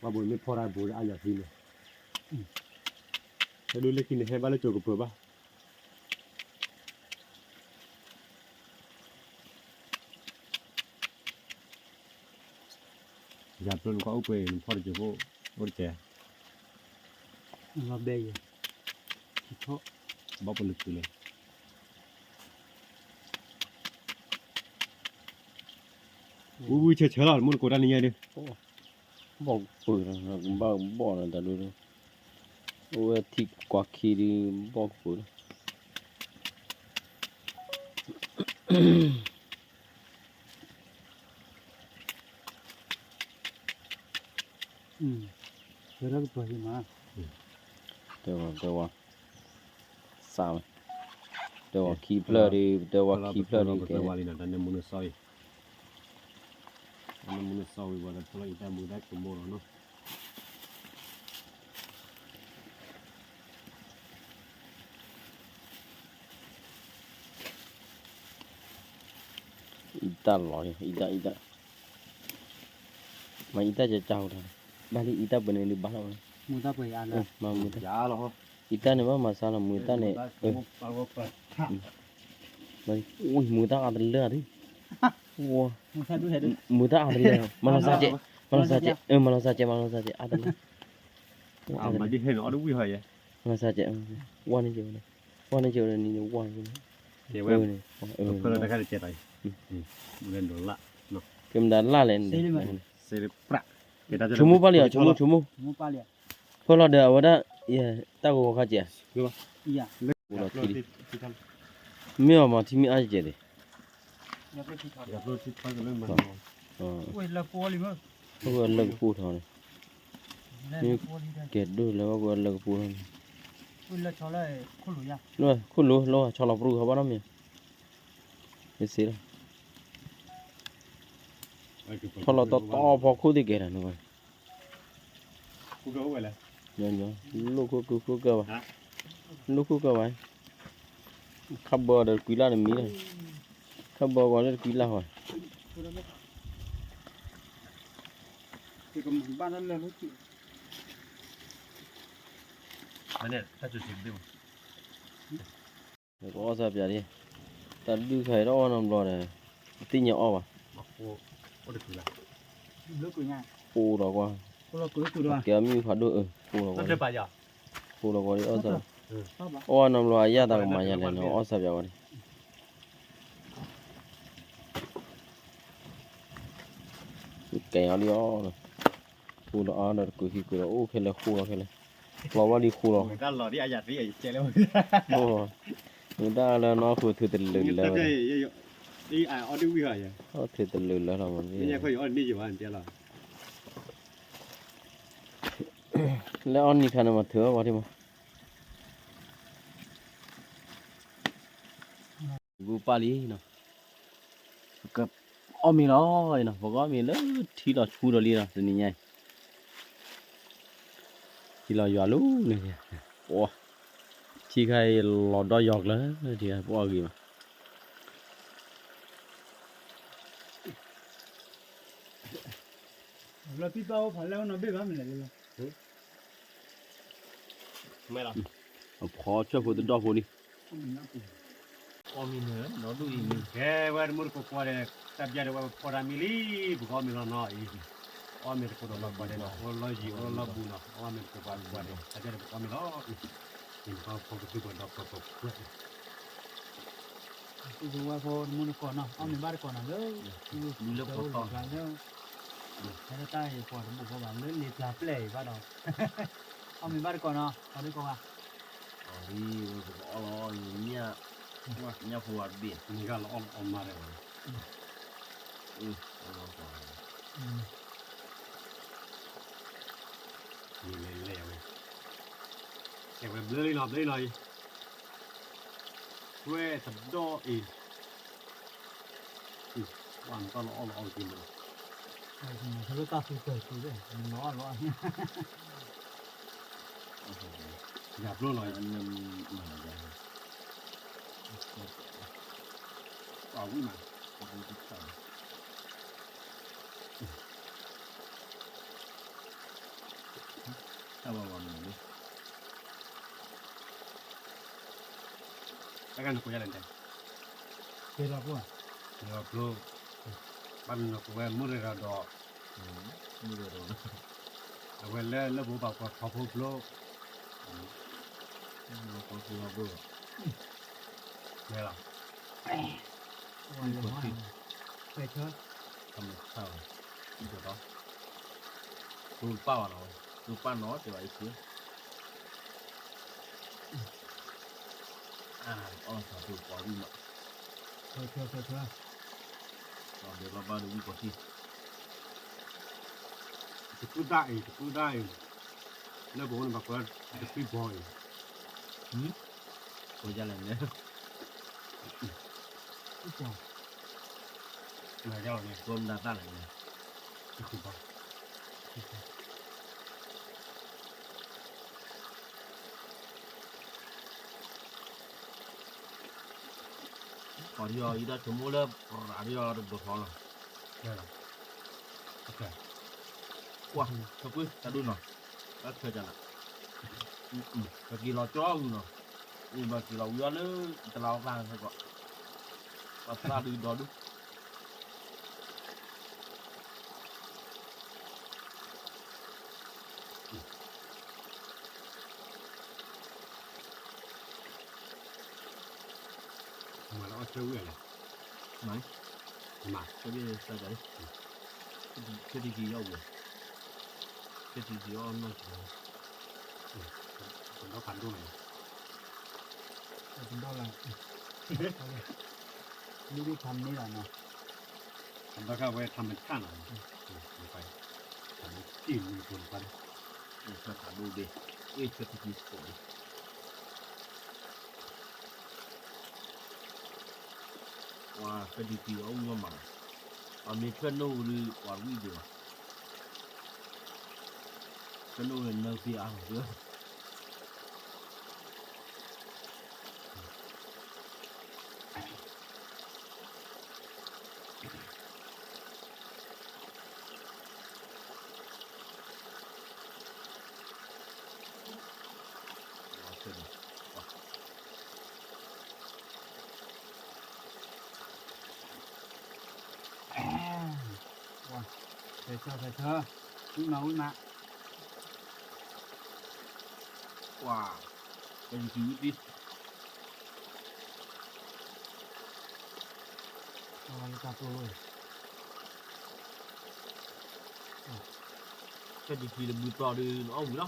ဘၣ်ဘိမ့ၢ်ဖီတၢ်ဘိအါယၤသံန့ၣ်, ဟဲဒုးလၢခံန့ၣ် ဟဲဘၣ်လၢကၠိၤကပၢၤဘၣ် ယၤပျိနကွၢ်အိၣ်ပှဲၤ နဖီတက့ၤဖိ အိၣ်တက့ၢ်, လီၤဘဲယဲ, ထံထီၣ်, ဘၣ်ပလၢကုလဲၣ်, ဝံဝံဆၢဆၢလီၤ မုၢ်တကိးတၢ်နံၤညါဒုး, ဘီၣ်ကပၢၤ, ဘၣ်ဘီၣ်လီၤတၢ်ဒုး, အိၣ်ဝဲထံကွၢ်ခံဒုး ဘီၣ်ကပၢၤလီၤ. တဲဝဲ, တဲဝဲ, စးဝဲ, တဲဝဲခံဖျၢၣ်ဒီး တဲဝဲခံဖျၢၣ်ဒီးကဲ, တၢ်မူနစီဝံၤဝဲဒီး ဖီလီၤအံၤတၢ်မူဒါကမိၣ်လီၤနီၤ. အံတၢ်လီၤ, အံတၢ်, အံတၢ်, မ့ၢ်အံတၢ်ကကၢ်ဝဲတၢ်, ဘၣ်လံအံတၢ်ပှဲၤန့ၣ်ဒုးဘၣ်လီၤ, မ့ၢ်တၢ်ပှဲၤအါလၢ, အံတၢ်န့ၣ်ဘၣ်မၤစါလီၤ မ့ၢ်တၢ်န့ၣ်, မ့ၢ်တၢ်အါတလၢဒုး, မ့ၢ်တၢ်အါတလၢ, မၤလီၤစါကဲး, မၤလီၤစါကဲး, မၤလီၤစါကဲး, အါတလၢ, မၤလီၤစါကဲး, ဝါန့ၢ်ကဲး, ဝါန့ၢ်ကဲးဝဲန့ၣ်, ဝါန့ၢ်ကဲး, ကဲမတၤလၢ်လဲၣ်, ဆိကမိၣ်ပၢ်လံဧါ, ဆိကမိၣ်, ဆိကမိၣ်, ဖဲလီၤဒီးအဝဲဒၣ်, တၢ်ဂီၤဂီၤခါကဲး, မ့ၢ်အီၤမၤထံမ့ၢ်အါကဲးဒံး, ကဲဒိၣ်လၢဝဲကဝဲလၢကပူၤထီၣ်န့ၣ်, မ့ၢ်ကဲဒိၣ်လၢဝဲကဝဲလၢကပူၤထီၣ်န့ၣ်, ခိၣ်လိၤလီၤ ဆီလီၤပရူၢ်ခီဘၣ်နီတမံၤ, မ့ၢ်စ့လီၤ, ဆီလီၤတီတီဖီခိၣ်သ့ၣ်ကဲထီၣ်န့ၣ်, လိၣ်ခိၣ်ကၢၢ်ခိၣ်ကၢၢ်ဘၣ်, လိၣ်ခိၣ်ကၢၢ်ဘၣ်, ခါဘၢဒီးကွံလၢ်တမံၤလီၤ, ခါဘၢကွံလၢ်တကွံလၢ်ဝဲ နကအီၣ်စၢ်ပၠးဒ်, တၢ်ဒုးခါအံၤတအီၣ်နီတဘျီဒီး, တသ့ၣ်ညါအီၣ်ဘၣ်, ပိၢ်ဒီးကွၢ်, ကဲအီၣ်မ့ၣ်အူဖးဒိၣ်အၢ, ပိၢ်ဒီးကွၢ်, ပိၢ်ဒီးကွၢ်ဒ်အီၣ်စၢ်, အီၣ်နီတဘျီအယၣ်တၢ်ကမၤယၤလဲၣ်န့ၣ် အီၣ်စၢ်ပၠးဝဲဒၣ် ကဲအီၤလံအီၤ, ဃိဒီးအီၤဒီးတကွံာ်ခံကွံာ်ဒီးအိၣ်ခဲလၢာ်ဃိလီၤခဲလၢာ်, ကျီဝဲလံဃိလီၤ, မ့ၢ်တၢ်လၢနီၢ်ဃိထုးတလၢာ်လၢာ်လီၤ, ထုးတလၢာ်လၢာ်လီၤမ့ၢ်, လၢအီၣ်နံၤခါန့ၣ်မ့ၢ်ထုးဝဲပှၤထံမး, ဂုၢ်ပၢ်လံနီၤ, ပကအီၣ်မ့ၤလီၤနီၤ, ပကအီၣ်မ့ၤလၢထံလီၤဆူဒီးလံနီၤ, တနံၤညါအံၤ ထံလီၤယွၤလံန့ၣ်, ပှၤ ထံခါအံၤလီၤဒီးယွၤကျၢၤ, ထံခါပအီၣ်ဂ့ၤမး လၢပံၢ်ပၢ်အိၣ်ဖးလဲၢ်အိၣ်နီၢ်ဘ့ၣ်ဘၣ်မနုၤလဲၣ်လီၤ, မဲလီၤ, အဖီဆၢဖိတဒီဖိလံ, အီၣ်မ့ၤနၢၤနီၢ်ဒူၣ်အံၤမ့ၢ်, ကဲဝဲတမူတကိးကွၢ်ဒီး တၢ်ပျၢ်ဒီးဝဲဖီတၢ်မံလံ, ပကအီၣ်မ့ၤလီၤနီၤအံၤ, အီၣ်မ့ၤတကိးဒီးလီၤကွၢ်ဒီးနီၤ, အိၣ်လီၤယံၤအိၣ်လီၤဘူနီၤ, အီၣ်မ့ၤတကိးကွၢ်ကွၢ်ဒီး တၢ်ပျၢ်ဒီးပကအီၣ်မ့ၤလီၤ, အံၤ နဖီဖိကသုၣ်ပှၤဒီးပှၤပှၤပှဲၤ ပဝဲဖိတမူတကိးနီၤ, အီၣ်မ့ၤဘၣ်တကိးနီၤလၢ လၢပှၤပျၢ်လၢ ဖဲလၢတၢ်အံၤပှၤတဘိဃီဘၣ်လၢလ့ပျၢ်ပျဲၢ်အံၤဘၣ်ဒီး, အီၣ်မ့ၤဘၣ်တကိးနီၤ, အီၣ်ဒ်ကိးဂၤ, အီၣ်ဒ်ဝဲပကအီၣ်လီၤ, ညၣ်ဖိအဘ့ၣ်, မ့ၢ်ဂၤလီၤအီၣ်လီၤအီၣ်မးဒီး, အီၣ်လီၤကွၢ် မ့ၢ်လဲၤလဲၤဝဲ, အဲၣ်ဝဲဘျၢလံနီၤ ဘျၢလံနီၤအံၤ, ဝဲတဒီအံၤ, ဝဲနတၢ်လီၤအီၣ်လီၤအီၣ်က့ၤမး, လၢတၢ်သူတၢ်သူ, လီၤအီၣ်လီၤအီၣ်, ယၤဘျိလီၤ, အဝံၣ်မး တၢ်ဘၣ်ဘၣ်မနုၤလဲၣ်, တၢ်ကနကိးယၤလဲၣ်တဲ, ကဲလီၤပှၢ်, ကဲလီၤပျိ, ဘၣ်မနုၤကိးဝဲမုၢ်ရၤဒီး, မုၢ်ရၤဒီး, အဝဲလၢလၢပအိၣ်ဘၣ်ကီးထီဖိပျိ, ကီးထီဖိပျိ, ဝဲလီၤ, ဝဲလီၤ, ဖဲဆၢ, ကမုၢ်ဆၢ, ကီးထီ တူၢ်ပၢ်ဘၣ်နီၤ, တူၢ်ပၢ်နီၤ တဲဘၣ်အံၤစ့, အီၣ်သးပှ့ၤပှၤဝံၣ်မး, ဘၣ်ဘၣ်ဒီးဝံၣ်ပှၤထံ, တကူတၢ်အံၤ တကူတၢ်အံၤ, လၢပအိၣ်န့ၣ်ဘၣ်ကွၢ်တကူဘီအံၤ, ကိးယၤလဲၣ်န့ၣ် မၤယါလီၤန့ၣ် ကိးမတၤတၢ်လဲၣ်န့ၣ်, တကူဘီ, ပှၤဒီးယီၤအံၤဒၣ်ဆိကမိၣ်လၢ ပှၤဒီးယီၤတဘိထီလီၤ, ကွၢ်, တၢ်ဒိၣ်နီၤ, တၢ်ဆၢကနၤ, ပက့ၤလီၤကၠီဝံၤနီၤ, အံၤပက့ၤလီၤဝံၤအီၤလၢ တလါအီၣ်ကျါဟဲကီး, ပှၤသၣ်ဒုဒီဒူၣ် မၤလၢအီၣ်ဆၢဝံၣ်လဲၣ်, မၤ, မၤ, ဆၢဘ့ၣ်စၢ်ကၤလံ, ဆၢထံက့ၤအီၣ်ဝဲ, ဆၢထံက့ၤအီၣ်နီၢ်ကၤလံ, တဒီဖးဒိၣ်လီၤ, တဒီလီၤ, မ့ၢ်ဒ်ဖးန့ၢ်လီၤနီၤ, တဒီခါဝဲထးမ့ၢ်ခါနီၤ, ထးမ့ၢ်က့ၢ်မ့ၢ်ဖိတပၤ, ဆၢထးဒိၣ်ဘ့ၣ်, အ့ၣ်ဆၢထံက့ၤစကိးလံ ပှၤဆၢထံက့ၤအီၣ်ဝံၣ်မးမး, ပှၤမ့ၢ်ဆၢနိၣ်ဝံၤဒီး ပှၤဝံၣ်ဒံးဘၣ်, ဆၢနိၣ်ဝံၤနၢဖံအါလီၤ, ဝံၣ်မး ဝံၣ်မး, ပှၤ ကဲယံၤကံဝံၣ်သံ, တၢ်တိၢ်လိၣ်, ကဲယံၤကံတဘုတီၤဒီး နအီၣ်ဝံၤလီၤ.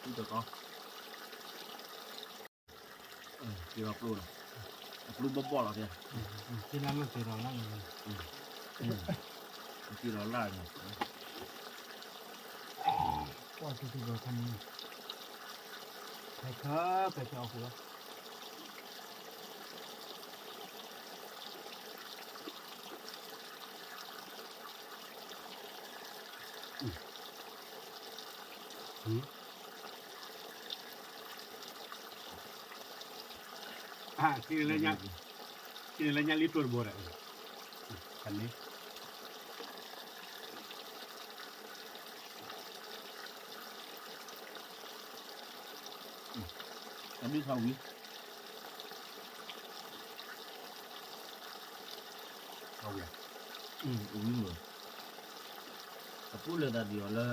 တီတီ, က့ၤလီၤပျိလီၤ, အပျိဘီၣ်ဘီၣ်လီၤဖဲ, က့ၤလၢလီၢ်က့ၤလီၤလၢ, က့ၤလီၤလၢန့ၣ်, ပှၢ်ထူထူဒီးခါန့ၣ်, ဖဲဆၢဖဲဆၢအီၣ်ဃုာ်လီၤ. ခံန့ၣ်လၢညါလံတိၢ်တဘိဒီး, ခန့ၣ်, တၢ်ဒုးခါဝံၤ, ခါဝံၤ, ဝံၤမ့ၢ်, အပူၤလၢသးဒံးအီၤလၢ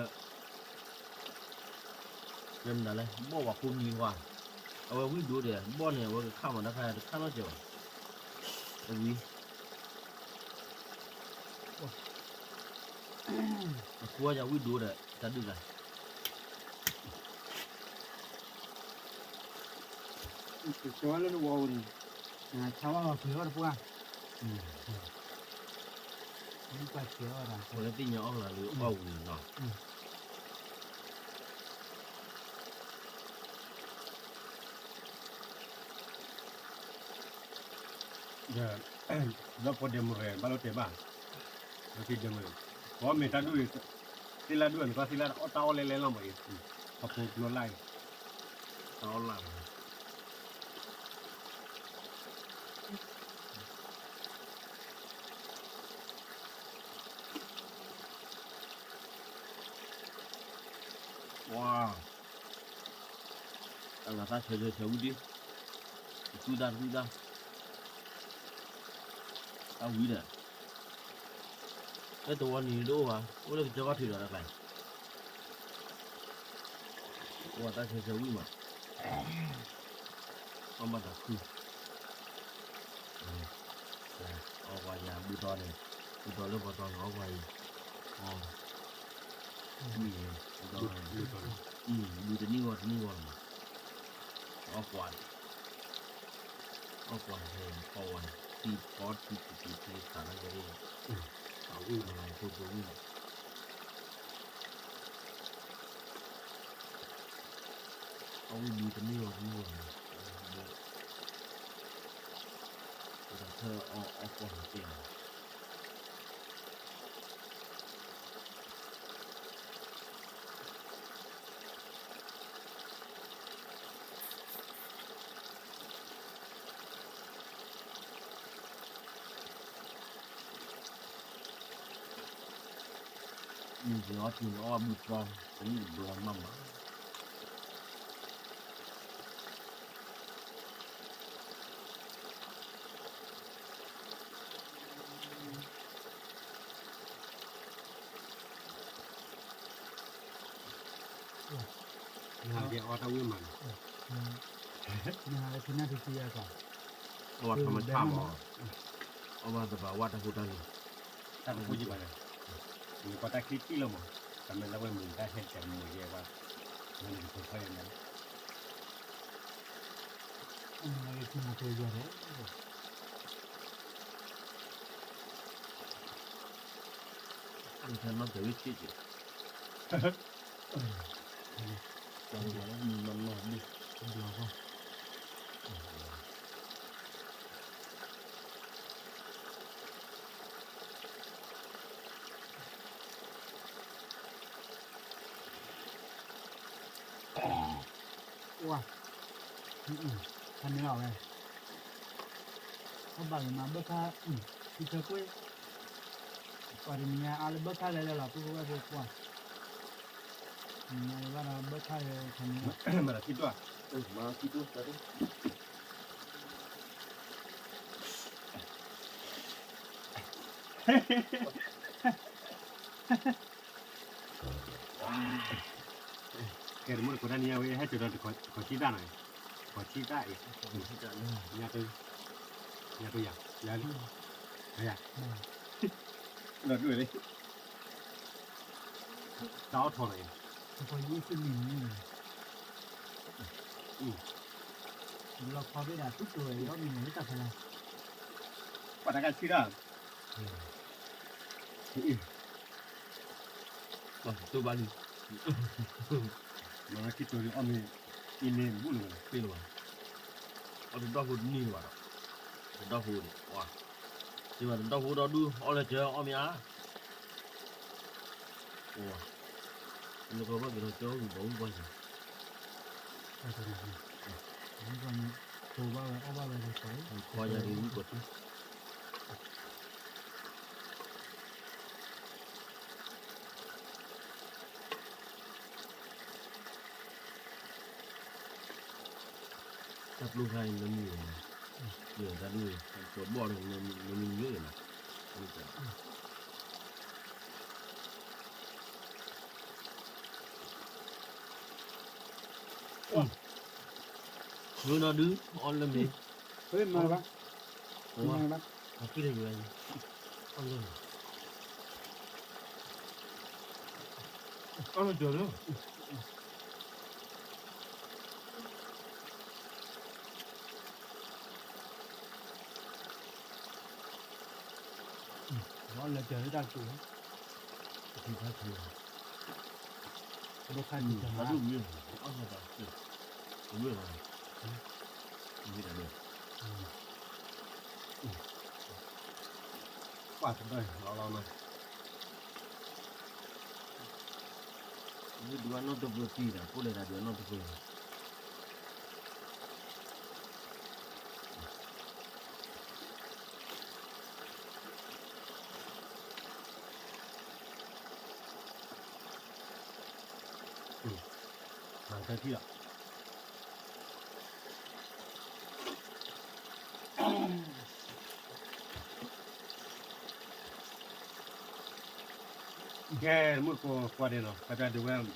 တဲမနုၤလဲၣ် ဘီၣ်ဝဲခိၣ်မံၤဝါ, အဝဲဝံၣ်ဒိၣ်ဒီး ဘီၣ်န့ၣ် အဝဲကခးမၤတၢ်ခါတခါနီတစဲးဘၣ်, အဝံၤ, အခိၣ်ယၤဝံၣ်ဒိၣ်ဒီး တၢ်ဒုးလၢ ကၠီလၢနဝီၤအိၣ်န့ၣ်, ဆါဝါအီၤပှ့ၤအီၣ်တပှၢ်, မ့ၢ်ပှၤဆဲးအီၣ်ဒၣ် ပှၤလၢသ့ၣ်ညါအီၣ်လၢအီၣ်ဝံၤနီၤ. ဒီး ဒီးပှၤဒဲးမုၢ်ရၢၣ် ဘၣ်လီၤတဲာ်ဘၣ်, လီၤတဲာ်ဒဲးမုၢ်ရၢၣ်, ပှၤမ့ၢ်တၢ်ဒူၣ်အံၤ, သ့ၣ်လၢဒူၣ်အံၤ နကွၢ်သ့ၣ်လၢတၢ်အီၣ်လဲၣ်လဲၣ်လီၤမးအံၤ, ခီဖျိကျိလၢအံၤ, တၢ်အီၣ်လၢ် ဝါ, တၢ်လီၤသၣ်ဆၢဆၢဆၢဝံၤဒံး, တသူၣ်တၢ်တသူၣ်တၢ်, တၢ်ဝံၤဒီး, လၢတဝီနံၤတအိၣ်ဘၣ်, အိၣ်လၢကစၢၢ်ခီၣ်ထံးဒီးတၢ်ကျါအံၤ, ဝါသၣ်ဆၢဆၢဝံၤမး, အီၣ်ဘၣ်တၢ်ခုၣ် အီၣ်ပှၤယၤဘုတီန့ၣ်, ဘုတီလၢပှၤတီန့ၣ် အီၣ်ပှၤအံၤ, အီၣ်, ဘုတီန့ၣ်, ဘုတနံၣ်ဂီၤတနံၣ်ဂီၤလီၤမး, အီၣ်ပှၤ, အီၣ်ပှၤဟဲအီၣ်ဝဲ, ထံဖီထံတံၤတံၤသးလၢယဲ, အဝံၣ်မၤလၤဖိဖိဝံၣ်လီၤ. အဝံၣ်ဘုတနံၣ်ဂီၤတနံၣ်ဂီၤန့ၣ်, ဒီးဆၢအီၣ်အီၣ်ပှၢ်န့ၣ်တဲာ်လီၤ. မ့ၢ်ယအီၣ်ထံန့ၣ် အီၣ်ဘုတြီ, တနံၣ်တဘျီမးမး. နဟးက့ၤအီၣ်တၢ်ဝံၣ်မးန့ၣ်, နဟးလၢခံနၢ်တသံအကီး, အီၣ်ဘၣ်ထီမဆၣ်မး, အီၣ်ဘၣ်သဘာဝတၢ်ဖိတၢ်လံၤ, တၢ်တဖိယံၤဘၣ်ဒီး, နကွၢ်တၢ်ချံတံၢ်လီၤမး, တၢ်မ့ၢ်လၢဝဲမုၢ်တၢ်ဟဲတၢ်မုၢ်ယဲၢ်ဘၣ်, မ့ၢ်နကဖိခွဲးယဲၢ်န့ၣ် ဝါ, ဖးန့ၢ်လီၤဝဲ, အဘၣ်ဂ့ၤမးဘၢခါ, ထံဆၢကွ့ၢ်, ပှၤတနံၤညါအါလၢဘၢခါလဲၤလဲၤလီၤ ပုၢ်ဝဲၢ်ဖိကွၢ်, နံၤညါလၢဘၣ်ဒီးဘၢခါလဲၤခါန့ၣ်လီၤ. မၤထံတွၢ်, မၤထံတွၢ်, ကဲ တမူတကိးတၢ်နံၤညါဝဲ ဟဲစိာ်ဒီးတခီဆံတၢ်နီၤ, တခီဆံတၢ်အံၤ, ညါတ, ညါတယၤ, ယၤ, ယၤ, ဒီးဒွဲၣ်လံ, တၢ်အီၣ်ထီၣ်နီၤ, တခီဆံတၢ်နံၤညါ, လီၤခီဘ့ၣ်ဒၣ် သူၣ်တိၤဝဲအံၤ အီၣ်မ့ၤန့ၣ် လၢတၢ်ဖဲလဲၣ်, ပှၤတၢ်ကဆံဒၣ်, တူၢ်ဘၣ်လံ, မၤခံတိၤအီၣ်မ့ၤ, အံၤမ့ၤဘူးလၢၤ, သ့လၢၤဘၣ်, အီၣ်တဒီဖိတနံၣ်လၢၤဘၣ်ဒီး, တဒီဖိန့ၣ်, သ့ဘၣ်တဒီဖိဒီဒူၣ် အီၣ်လၢကၢအီၣ်မ့ၤအါ နကဘၣ်က့ၤထီၣ်ကၠီဝံၤဘီဝံၤပှၢ်စ့ၢ်, တိၤဘၣ်ဝဲအီၣ်ဘၣ်ဝဲ, ခွါယၤဒ်ဝံၤကီၢ်ထံ, တၢ်ပျိခါအံၤနမံၤ, တၢ်ဒ်, ကဘီၣ်ဒီးနမံၤမ့ၢ်နီၤ, မ့ၢ်နီၤဒုး အီၣ်လၢမ့ၢ်, မၤဘၣ်, မၤဘၣ်, အဖံးလၢယွၤ, အီၣ်လၢမ့ၢ်, အီၣ်လၢကၢၤလၢ အီၣ်လၢကၢၤလၢတၢ်ကၠိ, တၢ်ကၠိ, တၢ်ကၠိ, ပှၤတဒၢၣ်လီၤလီၤနီၤ, ဒုးအနီၢ်တပၢၢ်တံၢ်ဒီး ကိးလဲၤတၢ်ဒုးအနီၢ်တပၢၢ် မၤတၢ်ထံၣ်လီၤ. ကဲ မုၢ်ကိးကွၢ်ဒဲးနီၤ ပတၢ်ဒုးဝဲ အီၣ်မ့ၤ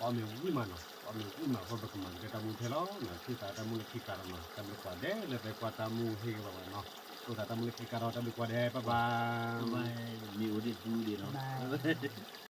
ဝံၣ်မးနီၤ အီၣ်မ့ၤဝံၣ်မး ပဘၣ်ကမၤကတၢၢ်တၢ်မူထဲလီၤနီၤ ထံၣ်သးတၢ်မူလၢခံကးဒီးနီၤ တၢ်ဘျုးကွၢ်ဒဲးလၢသုကွၢ်တၢ်မူဟ့ၣ်ဂ့ၤဘၣ်ဝဲနီၤ အိၣ်သးတၢ်မူလၢခံကးဒီး တၢ်ဘျုးကွၢ်ဒဲး bye bye မ့ၢ်အိၣ်ဒံးဒူဒံးနီၤ